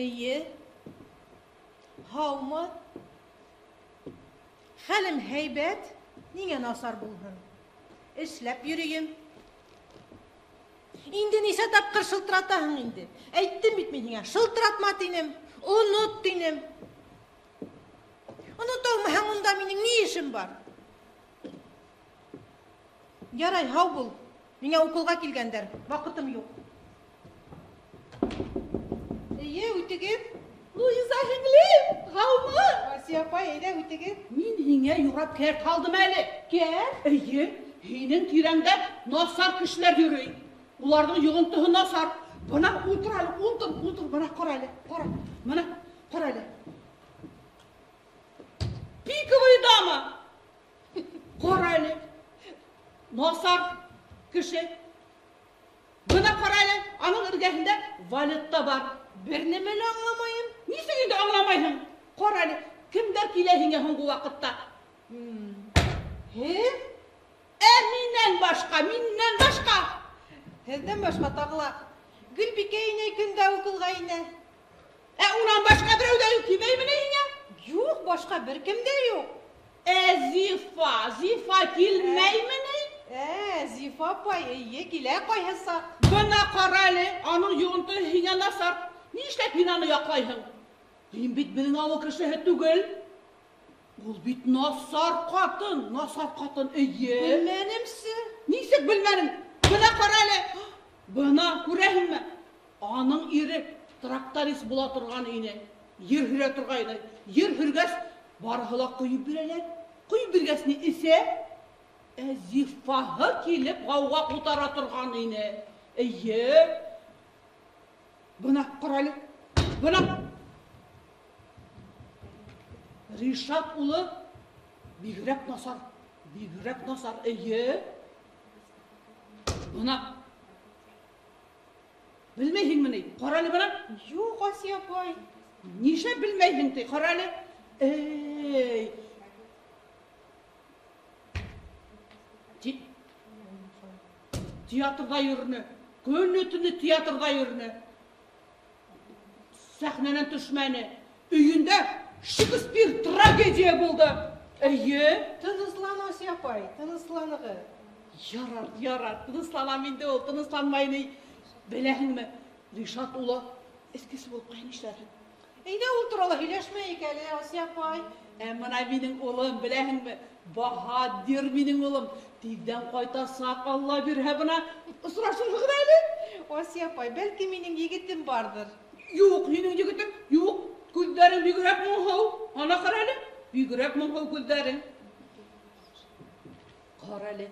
Эйе. Һаумы? Хәлем һәйбәт, ниңә насар булһын? Эшләп йөрөйөм. Инде нисә тапҡыр шылтыратаһың инде? Әйттем бит мин һиңә, шылтыратма тинем, онот тинем. Онота алмаһаң, унда минең ни эшем бар? Ярай, һау бул. Миңә уколға килгәндәр, ваҡытым юҡ. Эйе, үтегеҙ. Луиза һеңлем, һаумы? Асия апай, әйҙә үтегеҙ. Мин һиңә юрап кәрт һалдым әле. Кәрт? Эйе, һинең тирәңдә насар кешеләр йөрөй. Уларҙың йоғонтоһо насар. Бына ултыр әле, ултыр, ултыр, бына ҡара әле, ҡара. Бына, ҡара әле. Пиковая дама. Ҡара әле. Насар кеше. Бына ҡара әле, аның эргәһендә валет та бар. Бер нәмә лә аңламайым. Нисек инде аңламайһың? Ҡара әле, кемдәр килә һиңә һуңғы ваҡытта? Һеҙ? Ә минән башҡа, минән башҡа. Һеҙҙән башҡа тағы ла Гөлбикә инәй көндә уҡылға инә. Ә унан башҡа берәү ҙә юҡ тимәйме ни һиңә? Юҡ, башҡа бер кем дә юҡ. Ә Зифа, Зифа килмәйме ни? Ә, Зифа апай, эйе, килә ҡайһы саҡ. Бына ҡара әле, аның йоғонтоһо һиңә насар. Нишләп һин аны яҡлайһың? Һин бит беҙҙең ауыл кешеһе түгел. Ул бит насар ҡатын, насар ҡатын, эйе. Белмәнемсе. Нисек белмәнең? Бына ҡара әле. Бына күрәһеңме? Аның ире тракторист була торған ине. Ер һөрә торғайны. Ер һөргәс, барыһы ла ҡойоп бирәләр. Ҡойоп биргәс ни эсә? Ә Зифаһы килеп ғауға ҡутара торған ине. Эйе. Бына ҡара әле. Бына. Ришат улы бигерәк насар. Бигерәк насар. Эйе. Бына. Белмәйһеңме ни? Ҡара әле бына. Юҡ, Асия апай. Нишләп белмәйһең ти? Ҡара әле. Эй. Театрҙа йөрөнө. Көнө төнө театрҙа йөрөнө. Сәхнәнән төшмәне. Өйөндә Шекспир трагедия булды. Эйе. Тыныслан, Асия апай, тынысланығыҙ. Ярар, ярар, тынысланам инде ул, тынысланмай ни. Беләһеңме, Ришат улы эскесе булып ҡайын эшләрһең. Әйҙә ул турала һөйләшмәйек әле, Асия апай. Ә бына минең улым, беләһеңме, Баһадир минең улым. Тиҙҙән ҡайтасаҡ, Алла бирһә, бына осрашырбыҙ әле. Асия апай, бәлки минең егетем барҙыр. Юҡ, һинең егетең юҡ. Күҙҙәрең бигерәк моңһоу. Ана ҡара әле, бигерәк моңһоу күҙҙәрең. Ҡара әле,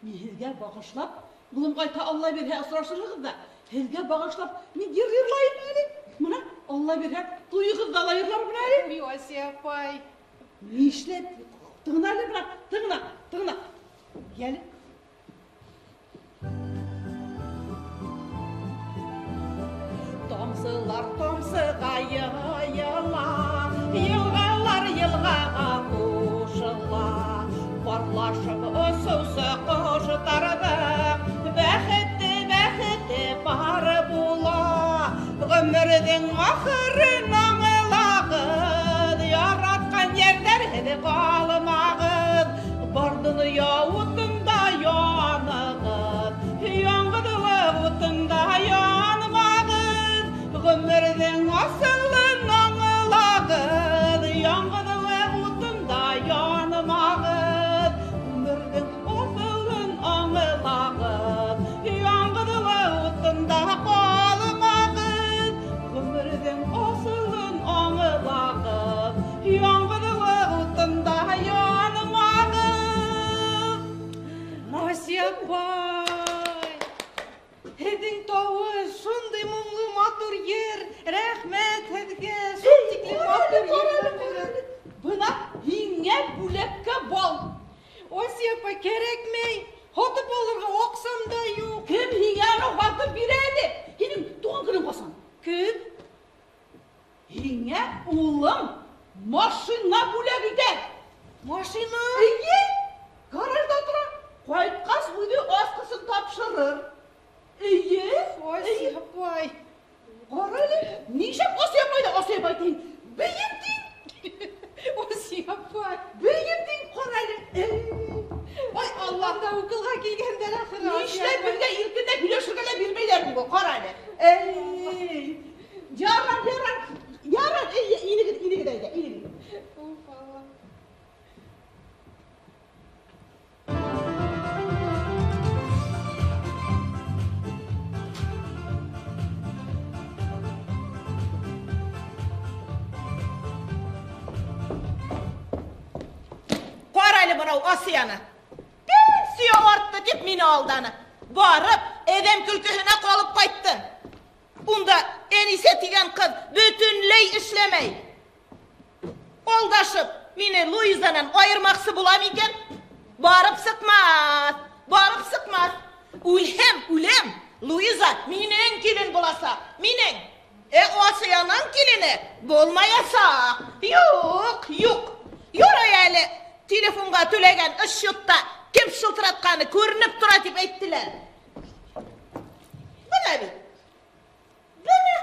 мин һеҙгә бағышлап, улым ҡайта, Алла бирһә, осрашырһығыҙ ҙа. Һеҙгә бағышлап, мин йыр йырлайым әле. Бына, Алла бирһә, туйығыҙҙа ла йырлармын әле. Ой, Асия апай. Нишләп? Тыңла әле, бына, тыңла, тыңла. Йәле. Тамсылар тамсыға йыйыла, йылғалар йылғаға ҡушыла. Парлашып осоусы ҡоштарҙың бәхете, бәхете бар була. Ғүмерҙең ахырын аңлағыҙ, яратҡан йәрҙәрһеҙ ҡалмағыҙ. Бар донъя утында янығыҙ, яңғыҙлыҡ утында янмағыҙ. Ғүмерҙең асылын аңлағыҙ, яңғыҙлыҡ утында янмағыҙ. Ғүмерҙең асылын аңлағыҙ, яңғыҙлыҡ утында ҡалмағыҙ. Ғүмерҙең асылын аңлағыҙ, яңғыҙлыҡ утында янмағыҙ. Асия апай, һеҙҙең тауыш шундай моңло, матур йыр. Рәхмәт һеҙгә, шул тиклем матур йырлағыҙ. Бына һиңә бүләккә бал. Асия апай, кәрәкмәй. Һатып алырға аҡсам да юҡ. Кем һиңә аны һатып бирә әле? Һинең тыуған көнөң ҡасан? Кем? Һиңә улым машина бүләк итә. Машина? Эйе, гаражда тора. Ҡайтҡас үҙе асҡысын тапшырыр. Эйе, Асия апай. Ҡара әле, нишләп Асия апай ҙа Асия апай тиһең? Бейем тиң. Асия апай. Бейем тиң, ҡара әле. Ай, Алла. Анда уҡылға килгәндәр ахыры. Нишләп беҙгә иркенләп һөйләшергә лә бирмәйҙәр һуң, ҡара әле. Эй, ярар, ярар, ярар, эй, инегеҙ, инегеҙ әйҙә, инегеҙ. Уф, Алла. Ҡара әле бынау Асияны. Пенсия артты тип мине алданы. Барып, әҙәм көлкөһөнә ҡалып ҡайттым. Унда Әнисә тигән ҡыҙ бөтөнләй эшләмәй. Алдашып, мине Луизанан айырмаҡсы була микән? Барып сыҡмаҫ, барып сыҡмаҫ. Үлһәм, үләм. Луиза минең килен буласаҡ, минең. Ә Асияның килене булмаясаҡ. Юҡ, юҡ. Ярай әле телефонға түләгән счетта кем шылтыратҡаны күренеп тора тип әйттеләр. Бына бит. Бына.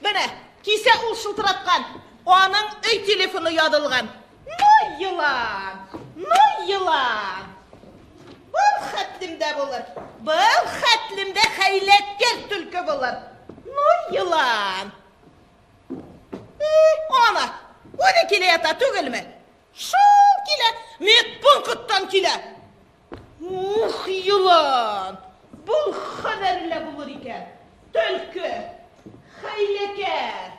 Бына, кисә ул шылтыратҡан. Аның өй телефоны яҙылған. Ну йылан, ну йылан. Был хәтлем дә булыр. Был хәтлем дә хәйләкәр төлкө булыр. Ну йылан. Ана, үҙе килә ята түгелме? Шул килә, медпункттан килә. Ух, йылан. Был хәбәре лә булыр икән. Төлкө, хәйләкәр.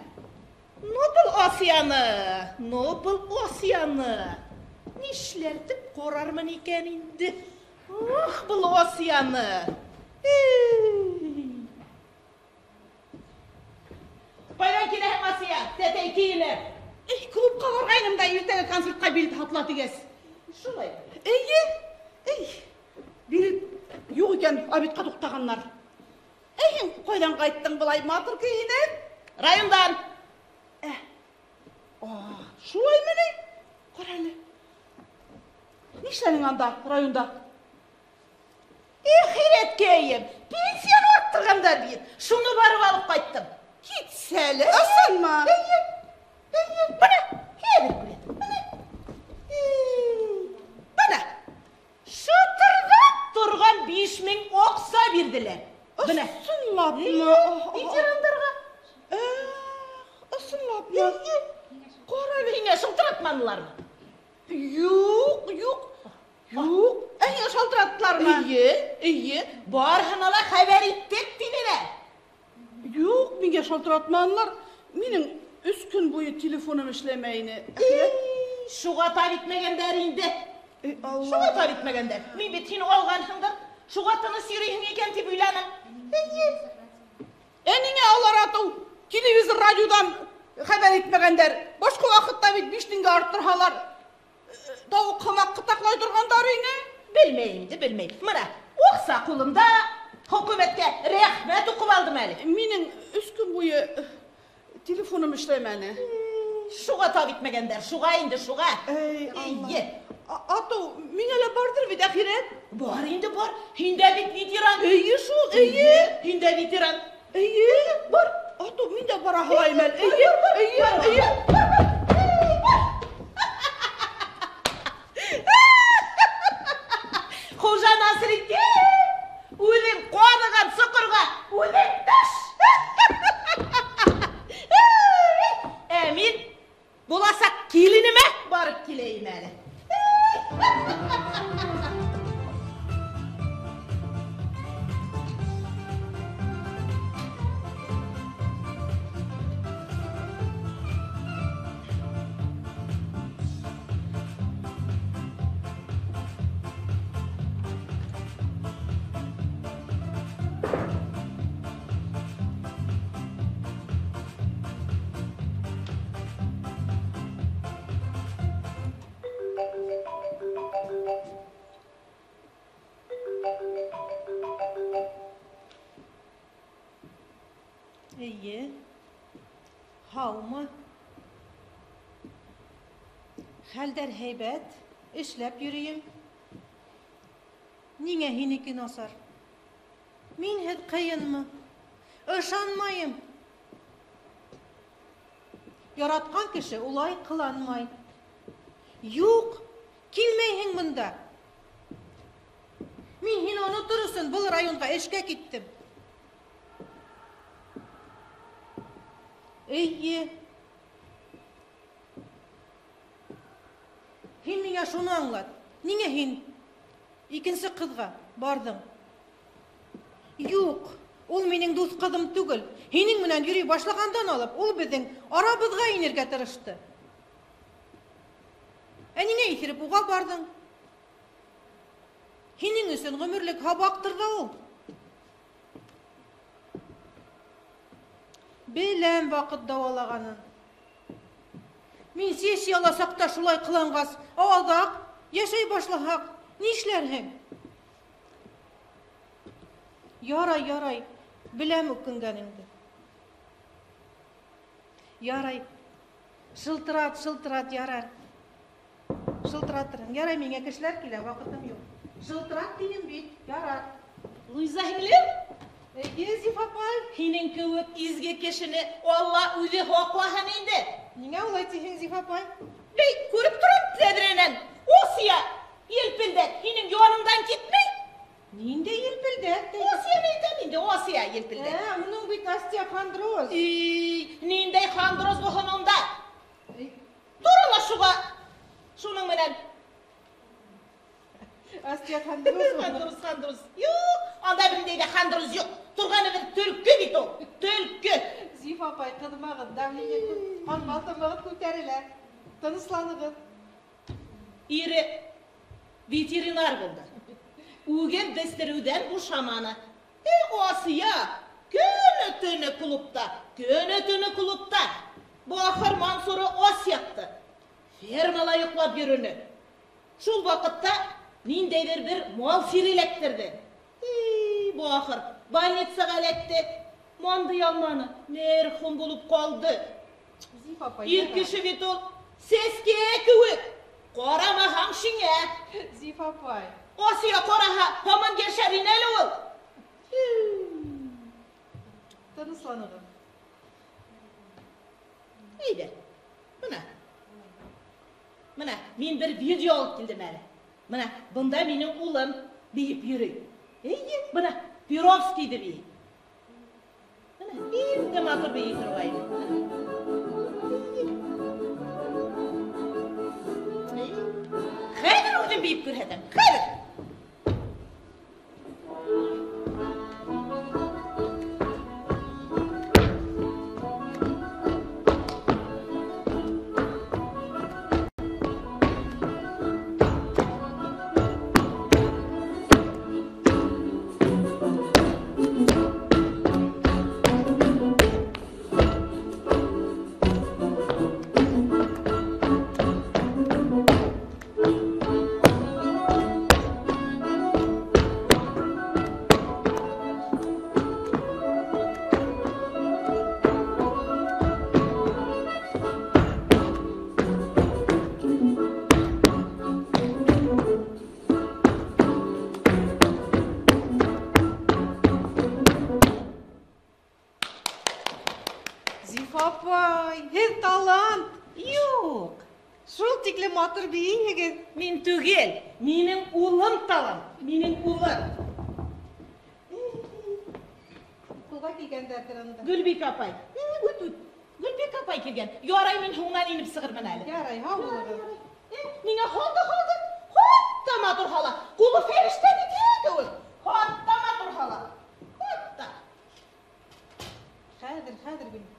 Ну был Асияны, ну был Асияны. Нишләртеп ҡарармын икән инде? Ух, был Асияны. Эй. Ҡайҙан киләһең, Асия? Тәтәй кейенеп. Эй, клубҡа барғайным да иртәгә концертҡа билет һатыла тигәс. Шулай. Эйе, эй, билет юҡ икән, обедҡа туҡтағандар. Эй, һин ҡайҙан ҡайттың былай матур кейенеп? Райондан. Шулаймы ни? Ҡара әле. Нишләнең анда, районда? Эх, хирәткәйем, пенсияны арттырғандар бит. Шуны барып алып ҡайттым. Китсәле, ысынмы? Эйе, эйе, бына, хәҙер күрәм. Бына. Бына. Шытырҙап торған 5000 аҡса бирҙеләр. Бына. Ысынлапмы? Ветерандарға. Эх, ысынлапмы? Эйе. Ҡара әле. Һиңә шылтыратманылармы? Юҡ, юҡ. Юҡ. Ә һиңә шылтыраттылармы? Эйе, эйе. Барыһына ла хәбәр иттек тинеләр. Юҡ, миңә шылтыратманылар. Минең 3 көн буйы телефоным эшләмәй ине. Эй, шуға тап итмәгәндәр инде. Эй, Алла. Шуға тап итмәгәндәр. Мин бит һине алғанһыңдыр. Шуға тыныс йөрөйһөң икән тип уйланым. Эйе. Ә ниңә алар атыу телевизор, радиодан хәбәр итмәгәндәр? Башҡа ваҡытта бит 5 тиңгә арттырһалар, тауыҡ һымаҡ ҡытаҡлай торғандар ине. Белмәйем инде, белмәйем. Мына, аҡса ҡулымда, хөкүмәткә рәхмәт уҡып алдым әле. Минең 3 көн буйы телефоным эшләмәне. Шуға тап итмәгәндәр, шуға инде, шуға. Эй, Алла. Эйе. Атыу, миңә лә барҙыр бит, әхирәт. Бар инде, бар. Һин дә бит ветеран. Эйе шул, эйе. Һин дә ветеран. Эйе, бар. Атыу, мин дә бара һалайым әле. Эйе, эйе, эйе. Хужа Насретдин, үҙең ҡаҙыған соҡорға үҙең төш. Ә мин буласаҡ киленемә барып киләйем әле. Эйе. Һаумы? Хәлдәр һәйбәт, эшләп йөрөйөм. Ниңә һинеке насар? Минһеҙ ҡыйынмы? Ышанмайым. Яратҡан кеше улай ҡыланмай. Юҡ, килмәйһең бында. Мин һине онотор өсөн был районға эшкә киттем. Эйе. Һин миңә шуны аңлат. Ниңә һин икенсе ҡыҙға барҙың? Юҡ, ул минең дуҫ ҡыҙым түгел. Һинең менән йөрөй башлағандан алып, ул беҙҙең арабыҙға инергә тырышты. Ә ниңә иҫереп уға барҙың? Һинең өсөн ғүмерлек һабаҡтыр ҙа ул. Беләм ваҡыт дауалағанын. Мин сессияла саҡта шулай ҡыланғас, аҙаҡ йәшәй башлаһаҡ, нишләрһең? Ярай, ярай, беләм үкенгәнеңде. Ярай, шылтырат, шылтырат, ярар. Шылтыратырһың. Ярай, миңә кешеләр килә, ваҡытым юҡ. Шылтырат тинем бит, ярар. Луиза һеңлем? Эйе, Зифа апай. Һинең кеүек изге кешене Алла үҙе һаҡлаһын инде. Ниңә улай тиһең, Зифа апай? Бей, күреп торам тәҙрәнән. Осия, елпелдәк, һинең яныңдан китмәй. Ниндәй елпелдәк? Осияны әйтәм инде, Осия елпелдәк. Ә, уның бит остеохондроз. Эй, ниндәй хондроз булһын унда? Тора ла шуға, шуның менән. Остеохондроз. Хондроз, хондроз. Юҡ, анда берендәй ҙә хондроз юҡ. Торғаны бер төлкө бит ул, төлкө. Зифа апай, ҡыҙмағыҙ, давление ҡан баҫымығыҙ күтәрелә. Тынысланығыҙ. Ире ветеринар булды. Үгеҙ бестереүҙән бушаманы. Эй, Асия, көнө-төнө клубта, көнө-төнө клубта. Бахыр Мансуры ас ятты. Фермала йоҡлап йөрөнө. Шул ваҡытта ниндәйҙер бер мал сире эләктерҙе. Эй, бахыр, больницаға эләкте. Мандый алманы, мәрхүм булып ҡалды. Зифа апай, Ир кеше бит ул сәскә кеүек. Ҡарамаһаң шиңә. Зифа апай. Асия ҡараһа, һаман йәшәр ине әле ул. Тынысланығыҙ. Әйҙә, бына. Бына, мин бер видео алып килдем әле. Бына, бында минең улым бейеп йөрөй. Эйе, бына, Перовскийҙы бейей. Бына, инде матур бейей торғайны. Хәҙер үҙем бейеп күрһәтәм, хәҙер. Матур бейейһегеҙ. Мин түгел, минең улым талант, минең улым. Ҡулға килгәндәрҙер унда. Гөлбикә апай. Үт, үт. Гөлбикә апай килгән. Ярай, мин һуңынан инеп сығырмын әле. Ярай, һау булығыҙ. Миңә һалды, һалды. Хатта матур һала. Ҡулы фәрештәнеке кеүек. Хатта матур һала. Хатта. Хәҙер, хәҙер, Гөлбикә.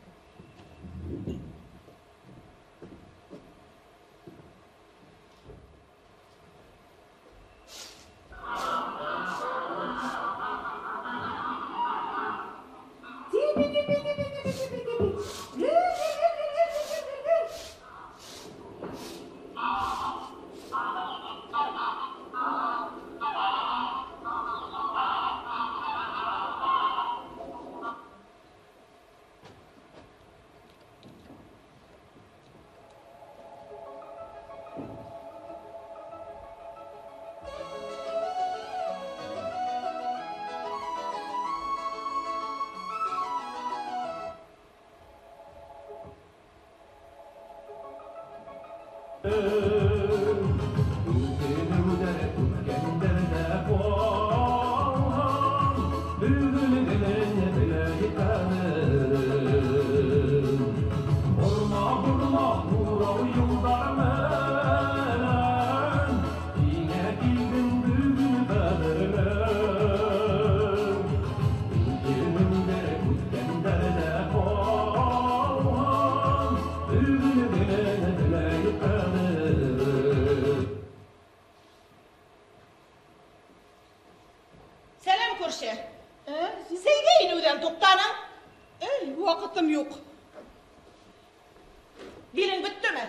Билең бөттөмө?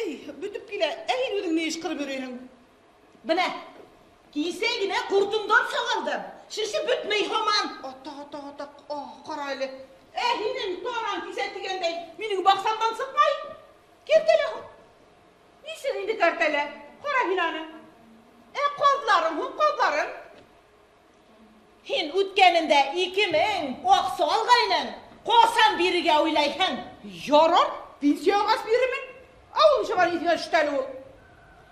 Эй, бөтөп килә. Ә һин үҙең ни эш ҡырып йөрөйһөң? Бына, кисә генә ҡуртымдан сағалдым. Шеше бөтмәй һаман. Атаҡ, атаҡ, атаҡ. Ах, ҡара әле. Ә һинең танаң кисә тигәндәй минең баҡсамдан сыҡмай. Кәртәлә һуң. Нисек инде кәртәлә? Ҡара һин аны. Ә ҡаҙларың һуң, ҡаҙларың. Һин үткәнендә 2000 аҡса алғайның. Ҡасан бирергә уйлайһың? Ярар, пенсия алғас бирермен. Ауыл нисек иҫеңә төштө әле ул?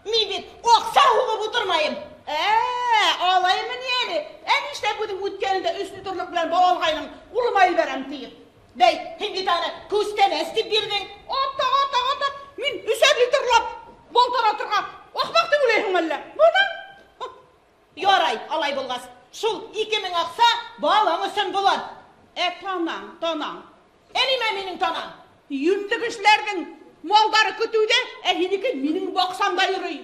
Мин бит аҡса һуғып ултырмайым. Алаймы ни әле? Ә нишләп үҙең үткәнендә 3 литрлыҡ белән бал алғайның? Улыма ебәрәм тиеп. Бәй, һин бит аны күстәнәс тип бирҙең. Атаҡ, атаҡ, атаҡ. Мин 3 литрлап бал таратырға ахмаҡ тип уйлайһың әллә? Бына. Ярай, алай булғас. Шул 2000 аҡса балаң өсөн булыр. Ә танаң, танаң. Ә нимә минең танаң? Йүнле кешеләрҙең малдары көтөүҙә, ә һинеке минең баҡсамда йөрөй.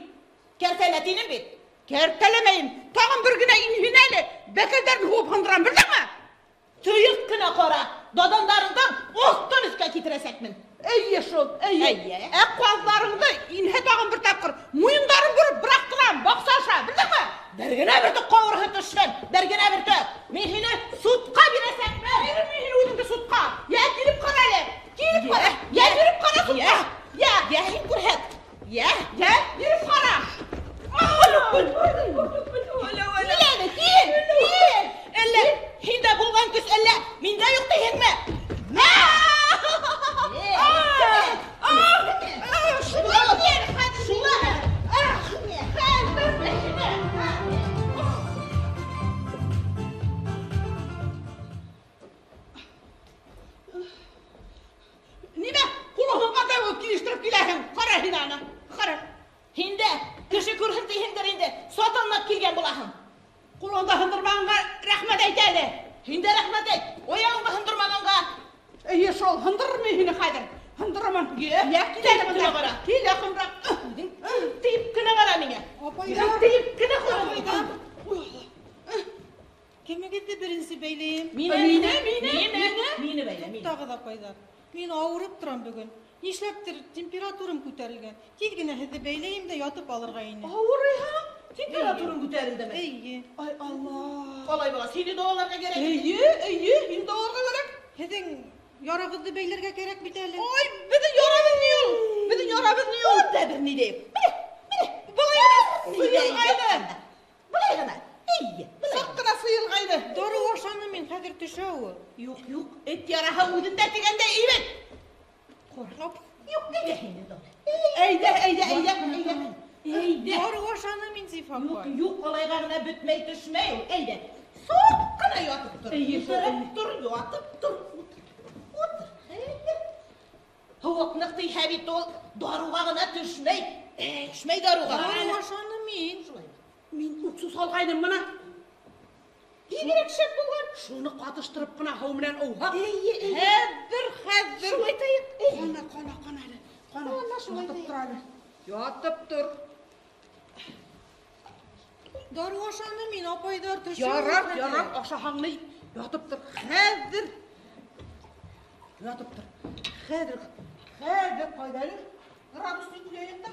Кәртәлә тинем бит. Кәртәләмәйем. Тағын бер генә инһен әле, бәкәлдәрен һуғып һындырам, белдеңме? Тыйыҡ ҡына ҡара, дадандарыңдан оҫтан өҫкә китерәсәкмен. Эйе шул, эйе. Эйе. Ә ҡаҙҙарыңды инһә тағын бер тапҡыр, муйындарын бороп быраҡтырам, баҡса аша, белдеңме? Бер генә бөртөк ҡауырһы төшһөн, бер генә бөртөк. Мин һине судҡа бирәсәкмен. Бирермен һине үҙеңде судҡа. Йә, килеп ҡара әле. Килеп ҡара. Йә, биреп ҡара судҡа. Йә, йә, һин күрһәт. Йә, йә, биреп ҡара. Кил әле, кил, кил. Әллә һиндә булған көс, әллә миндә юҡ тиһеңме? Нимә, ҡулың ҡандай булып килештереп киләһең? Ҡара һин аны, ҡара. Һин дә кеше күрһен тиһеңдер инде, сатанлап килгән булаһың. Ҡулыңды һындырмағанға рәхмәт әйт әле. Һин дә рәхмәт әйт, аяғыңды һындырмағанға. Эйе шул, һындырырмын һине хәҙер. Һындырырмын. Йә, Йә, кил әле бында. кенә ҡара. Кил яҡынраҡ. Үҙең тейеп кенә ҡара миңә. Апайҙар. Тейеп кенә ҡара. Кемегеҙҙе беренсе бәйләйем? Мине, Мине, мине, мине, мине бәйлә, мине. Туҡтағыҙ, апайҙар. Мин ауырып торам бөгөн. Нишләптер температурам күтәрелгән. Тиҙ генә һеҙҙе бәйләйем дә ятып алырға ине. Ауырыйһың? Температураң күтәрелдеме? Эйе. Ай, Алла. Алай була, һине дауаларға кәрәк. Эйе, эйе, һине дауаларға кәрәк. Һеҙҙең ярағыҙҙы бәйләргә кәрәк бит әле. Ай, беҙҙең ярабыҙ ни ул? Беҙҙең ярабыҙ ни ул? Ул да бер ни дә юҡ. Менә, менә, Былай ғына Ни дә юҡ. сыйылғайны. Былай ғына. Эйе, былай Саҡ ҡына сыйылғайны. Дарыу ашаны мин, хәҙер төшә ул. Юҡ, юҡ, эт яраһы үҙендә тигәндә әйбәт. Ҡурҡып. Юҡ, әйҙә һине дауала. Әйҙә, әйҙә, әйҙә, әйҙә. Әйҙә. Дарыу ашаны мин, Зифа Юҡ, апай. юҡ, алайға ғына бөтмәй төшмәй ул. Әйҙә. Саҡ ҡына ятып тор. Эйе, шул, Ултырып эйе. тор, ятып тор. Утыр. Утыр. Әйҙә. Һыуыҡ ныҡ тейһә бит ул, дарыуға ғына төшмәй. Төшмәй дарыуға. Дарыу ашаны мин. Шулай. Мин уксус алғайным бына. Бигерәк шәп булған. Шуны ҡатыштырып ҡына һыу менән ыуһаҡ. Эйе, эйе. Хәҙер, хәҙер. Шулай тайыҡ. Ҡана, ҡана, ҡана әле. Ҡана. Ҡана, шулай Ятып тайыҡ. тор әле. Ятып тор. Дарыу ашаны мин, апайҙар, төшә Ярар, ул хәҙер. ярар, ашаһаң ни? Ятып тор. Хәҙер. Ятып тор. Хәҙер, хәҙер ҡайҙа әле? Градусник ҡуяйыҡ та.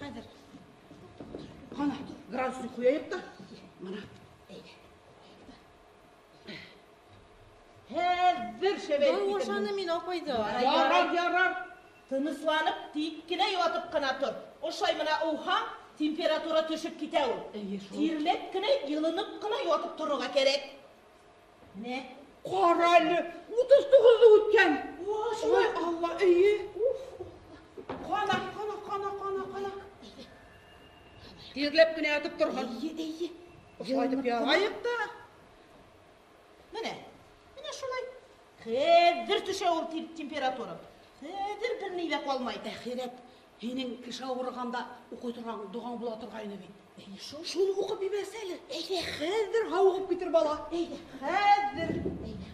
Хәҙер. Ҡана, градусник ҡуяйыҡ та. Мына. Хәҙер шәбәйеп Дарыу китермен. ашаны мин, апайҙар. Ярар, ярар. Тынысланып, тик кенә ятып ҡына тор. Ошай мына ыуһаң, температура төшөп китә ул. Эйе, шул. Тирләп кенә, йылынып ҡына ятып торорға кәрәк. Менә. Ҡара әле, 39-ҙы үткән. Шулай. Ой, Алла, эйе. Ҡана, ҡана, ҡана, ҡана, ҡана. Тирләп кенә ятып торһон. Эйе, эйе. Ошолай итеп ятайыҡ та. Менә, менә шулай. Хәҙер төшә ул температура. Хәҙер бер ни ҙә ҡалмай. Әхирәт, һинең кеше ауырығанда уҡый торған доғаң була торғайны бит. Эйе, шул. Шуны уҡып ебәрсә әле. Әйҙә. Хәҙер һауығып китер бала. Әйҙә. Хәҙер. Әйҙә.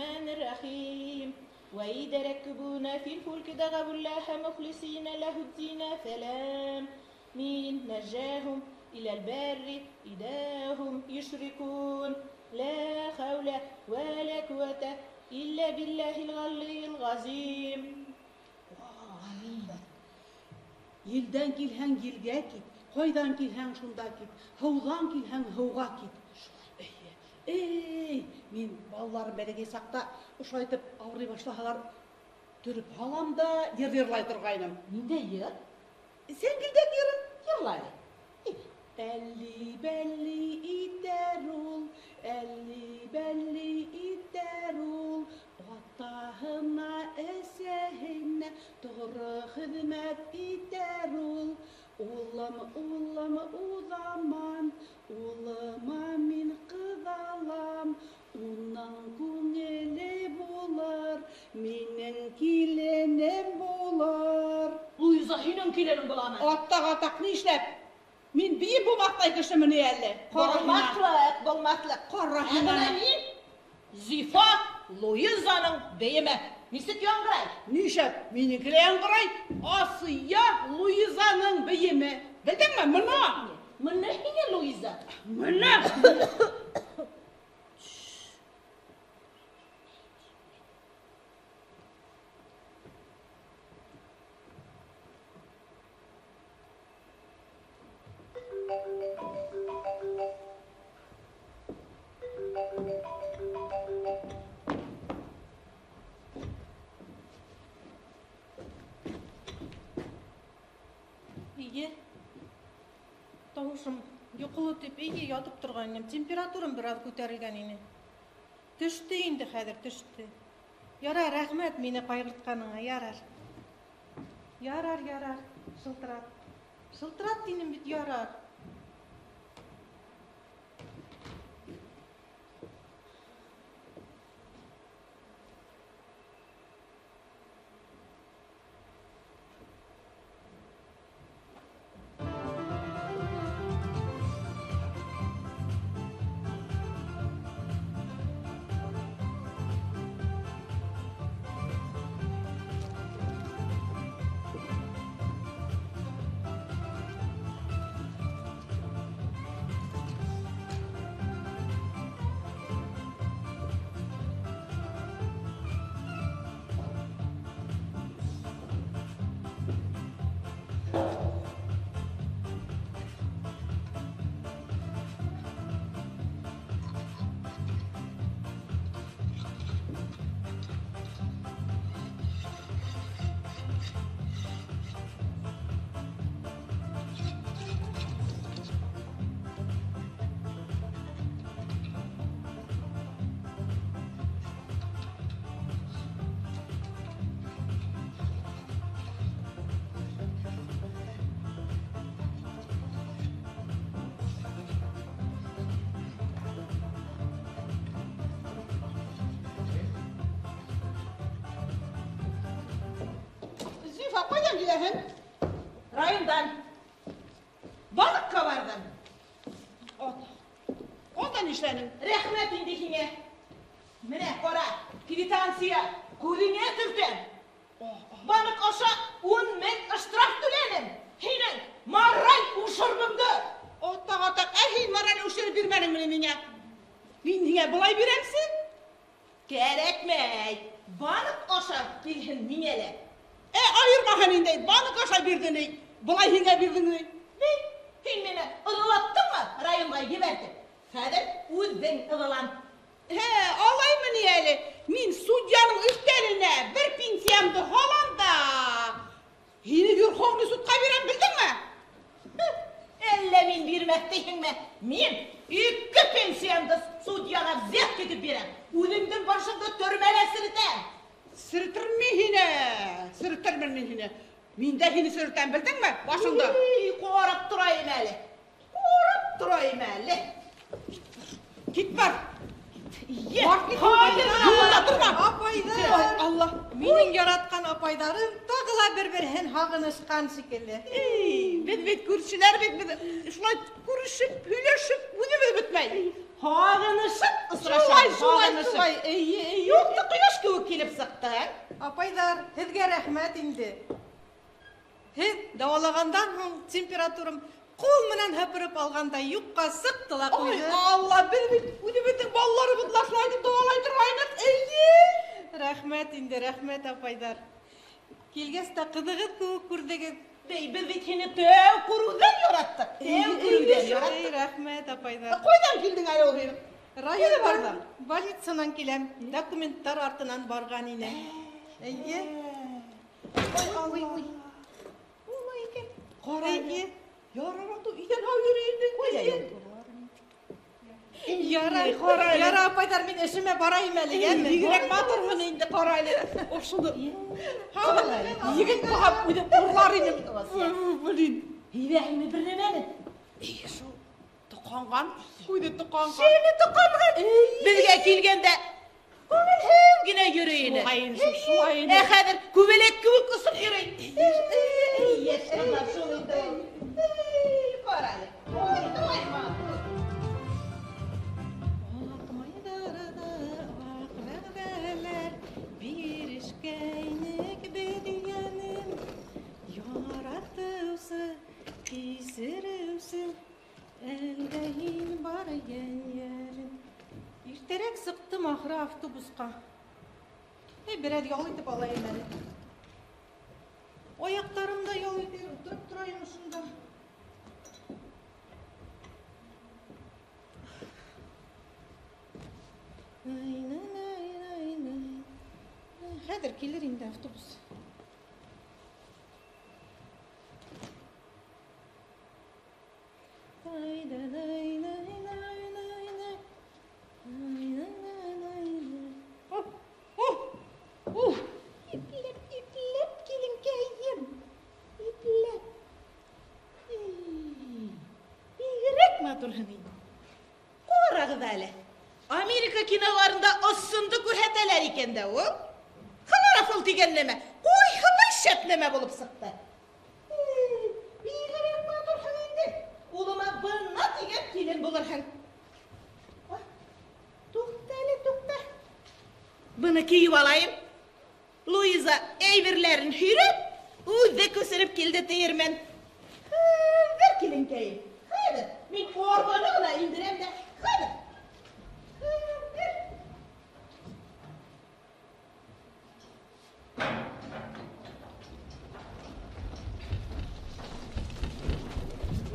Бисмиллаһир-рахманир-рахим. وإذا ركبونا في الفلك دعوا الله مخلصين له الدين فلام من نجاهم Иләл бәрри идәһум юшрикун. Ла хәүлә вә лә куәтә илля биллаһил галлил газим. Амин. Елдән килһәң елгә кит, ҡайҙан килһәң шунда кит, һыуҙан килһәң һыуға кит. Эй, мин балаларым бәләкәй саҡта ошолайтып ауырый башлаһалар, төрөп һалам да йыр йырлай торғайным. Ниндәй йыр? Сәңгелдәк йырын. Йырла әле. Әлли-бәлли итәр ул, әлли-бәлли итәр ул, атаһына, әсәһенә тоғро хеҙмәт итәр ул. Улым, улым, уҙаман, улыма мин ҡыҙ алам, уның күңеле булыр, минең киленем булыр. Луиза, һинең киленең буламы? Атаҡ, атаҡ, ни эшләп? Мин бейем булмаҫтай кешеме ни әле? Булмаҫлыҡ, булмаҫлыҡ. Ҡара Ә бына һин. мин Зифа Луизаның бейеме. Нисек яңғырай? Нишләп? Минеке лә яңғырай. Асия Луизаның бейеме. Белдеңме? Мына. Мына һиңә Луиза. Мына. Эйе. Тауышым йоҡоло тип эйе ятып торған инем. Температурам бер аҙ күтәрелгән ине. Төштө инде хәҙер, төштө. Ярар, рәхмәт мине ҡайғыртҡаныңа, ярар. Ярар, ярар, шылтырат. Шылтырат тинем бит, ярар. Зифа, ҡайҙан киләһең? Райондан. Банкка барҙым. Ҡайҙан эшләнең? Рәхмәт инде һиңә. Менә ҡара, квитанция күҙеңә төртәм. Банк аша 10 000 штраф түләнем. Һинең мораль ушырбыңды. Атаҡ, атаҡ, ә һин мораль ушырып бирмәнеңме миңә? Мин һиңә былай бирәмсе? Кәрәкмәй. Банк аша килһен миңә лә. Ә, айырмаһын инде, банк аша бирҙе ни? Былай һиңә бирҙең ни? Ни? Һин мине ыҙалаттыңмы районға ебәртеп? Хәҙер үҙең ыҙалан. Һә, алаймы ни әле? Мин судьяның өҫтәленә бер пенсиямды һалам да, һине Верховный судҡа бирәм, белдеңме? Әллә мин бирмәҫ тиһеңме? Мин 2 пенсиямды судьяға взятка итеп бирәм. Үҙеңдең башыңды төрмәлә серетәм. Серетермен һине, серетермен мин һине. Мин дә һине серетәм, белдеңме? Башыңды. Эй, ҡарап торайым әле. Ҡарап торайым әле. Кит бар. Е, Бар, кит. Юлда торма. Апайҙар. Ай, Алла. Минең яратҡан апайҙарым тағы ла бер-береһен һағынышҡан шикелле. Эй, беҙ бит күршеләр бит, беҙ шулай күрешеп, һөйләшеп, үҙебеҙ бөтмәй. Һағынышып осрашам, Шулай, шулай, һағынышып. шулай. Эйе, эйе. Юҡты ҡояш кеүек килеп сыҡты. Апайҙар, һеҙгә рәхмәт инде. Һеҙ дауалағандан һуң температурам Ҡул менән һыпырып алғандай юҡҡа сыҡты ла ҡуйҙы. Ай, Алла, беҙ бит үҙебеҙҙең балаларыбыҙҙы ла шулай итеп дауалай торғайныҡ. Эйе. Рәхмәт инде, рәхмәт, апайҙар. Килгәс тә ҡыҙығыҙ кеүек күрҙегеҙ. Бей, беҙ бит һине тәү күреүҙән яраттыҡ. Тәү күреүҙән яраттыҡ. Эй, рәхмәт, апайҙар. Ҡайҙан килдең әле ул һин? Райондан, больницанан киләм. Документтар артынан барған инем. Эйе. Ой, ой, ой. Улай икән. Ҡара әле. Эйе. Ярар, ул иҫән һау йөрөй инде. Ҡайҙа Эйе. Ярар, Ҡара әле. ярар, апайҙар, мин эшемә барайым әле, йәме? Бигерәк матурһың инде, ҡара әле. Ошоно. Егет булһам, үҙем урлар инем. Блин. Һиҙәһеңме бер нәмәне? Эйе, шул. Тоҡанған, күҙе тоҡанған. Шеме тоҡанған? Беҙгә килгәндә күңелһеҙ генә йөрөй ине. Шулай инде, шулай инде. Ә хәҙер күбәләк кеүек осоп йөрөй. Йәш ҡыҙҙар шул инде ул. Эй, ҡара әле. Ой, ой, матур. Аҡ майҙарҙа аҡ вәғәҙәләр бирешкәйнек беҙ йәнем. Яратыусы, кисереүсе, әлдә һин бар йән йәрем. Иртәрәк сыҡтым ахыры автобусҡа. Эй, берәр ял итеп алайым әле. Аяҡтарым да ял итер, ултырып торайым ошонда. Хәҙер килер инде автобус. Ипләп, ипләп, киленкәйем. Ипләп. Бигерәк матурһың инде. Ҡарағыҙ әле. Америка киноларында осонды күрһәтәләр икән дә ул. Хлорофил тигән нәмә, ҡайһылай шәп нәмә булып сыҡты. Бигерәк матурһың инде. Улыма бына тигән килен булырһың. Туҡта әле, туҡта. Быны кейеп алайым. Луиза әйберләрен һөйрәп, үҙе күсереп килде тиермен. Хәҙер, киленкәйем, хәҙер. Мин арбаны ғына индерәм дә, хәҙер. Хәҙер.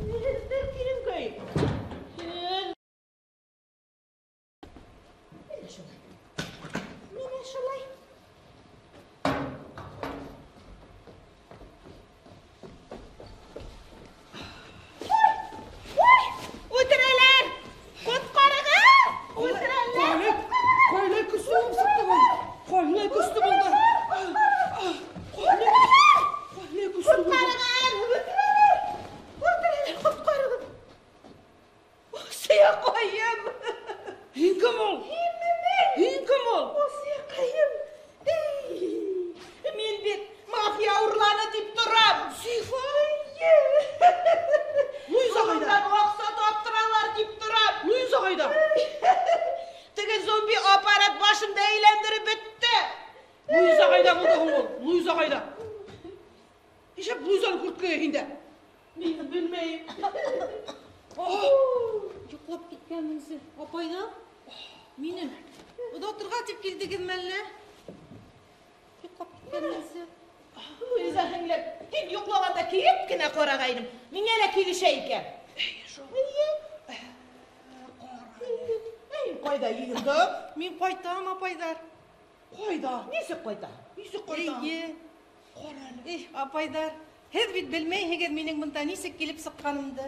Хәҙер, киленкәйем. Хәҙер. Менә шулай. Менә шулай. Апайҙар, һеҙ бит белмәйһегеҙ минең бында нисек килеп сыҡҡанымды.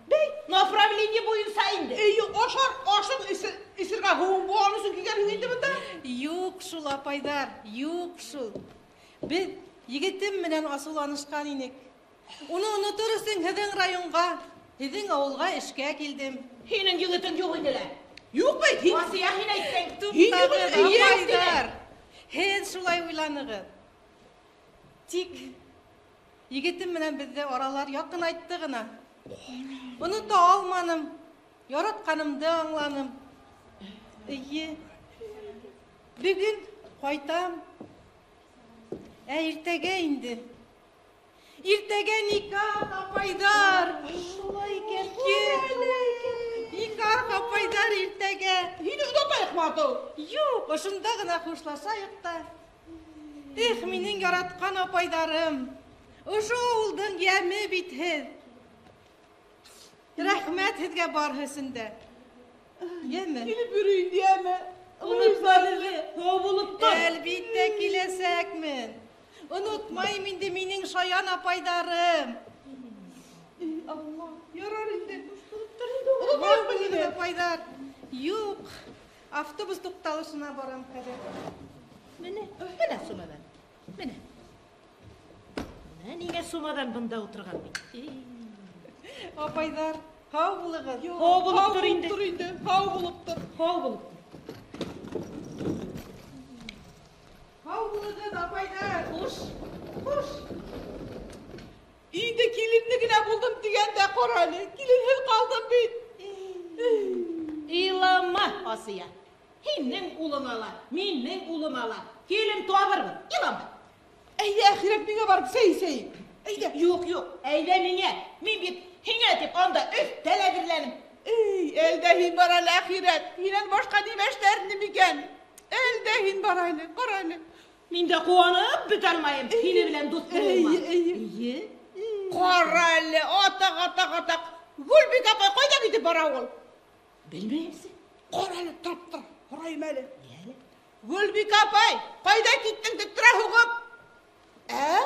Бей, направление буйынса инде. Эйе, ашар, ашың эсергә һыуың булған өсөн килгәнһең инде бында. Юҡ шул, апайҙар, юҡ шул. Беҙ егетем менән асыуланышҡан инек. Уны онотор өсөн һеҙҙең районға, һеҙҙең ауылға эшкә килдем. Һинең егетең юҡ ине лә. Юҡ бит, һин. Асия, һин әйттең. Туҡтағыҙ, апайҙар. Һеҙ шулай уйланығыҙ. Тик егетем менән беҙҙе аралар яҡынайтты ғына. Онота алманым, яратҡанымды аңланым. Эйе, бөгөн ҡайтам. Ә иртәгә инде. Иртәгә никах, апайҙар. Шулай икән. Никах, апайҙар, иртәгә. Һине оҙатайыҡмы, атыу? Юҡ, ошонда ғына хушлашайыҡ та. Эх, минең яратҡан апайҙарым. Ошо ауылдың йәме бит һеҙ. Рәхмәт һеҙгә барыһы өсөн дә. Йәме? Килеп йөрөй инде, йәме? Онотма беҙҙе, һау булып тор. Әлбиттә киләсәкмен. Онотмайым инде минең шаян апайҙарым. Эй, Алла, ярар инде. Һау Онотмайыҡмы булығыҙ, һине? апайҙар. Юҡ, автобус туҡталышына барам хәҙер. Менә, менә сумаҙан. Менә. Менә ниңә сумаҙан бында ултырған бит. Апайҙар, һау булығыҙ. Һау булып тор инде. Тор инде, һау булып тор. Һау булып тор. Һау булығыҙ, апайҙар. Хуш, хуш. Инде киленле генә булдым тигәндә ҡара әле, киленһеҙ ҡалдым бит. Илама, Асия. Һинең улың ала, минең улым ала. Килен табырбыҙ, илама. Әйҙә, әхирәт, миңә барып сәй эсәйек. Әйҙә. Юҡ, юҡ, әйҙә миңә. Мин бит һиңә тип анда өҫтәл әҙерләнем. Эй, әлдә һин бар әле, әхирәт. Һинән башҡа нимә эшләр инем икән? Әлдә һин бар әле, ҡара әле. Мин дә ҡыуанып бөтә алмайым. Һине белән дуҫ булыуыма. Эй, эй. Эйе. Ҡара әле, атаҡ, атаҡ, атаҡ. Гөлбикә апай ҡайҙа китеп бара ул? Белмәйем. Ҡара әле, тороп тор, һорайым әле. Әле. Гөлбикә апай, ҡайҙа киттең тип тора һуғып? Ә?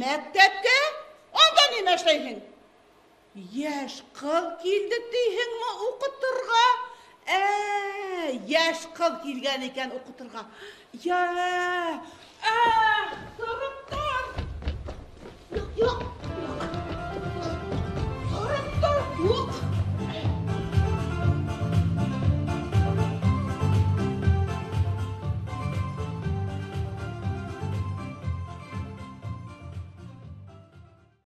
Мәктәпкә? Анда нимә эшләйһең? Йәш ҡыҙ килде тиһеңме уҡытырға? Ә, йәш ҡыҙ килгән икән уҡытырға. Йә, ә, тороп тор. Юҡ, юҡ.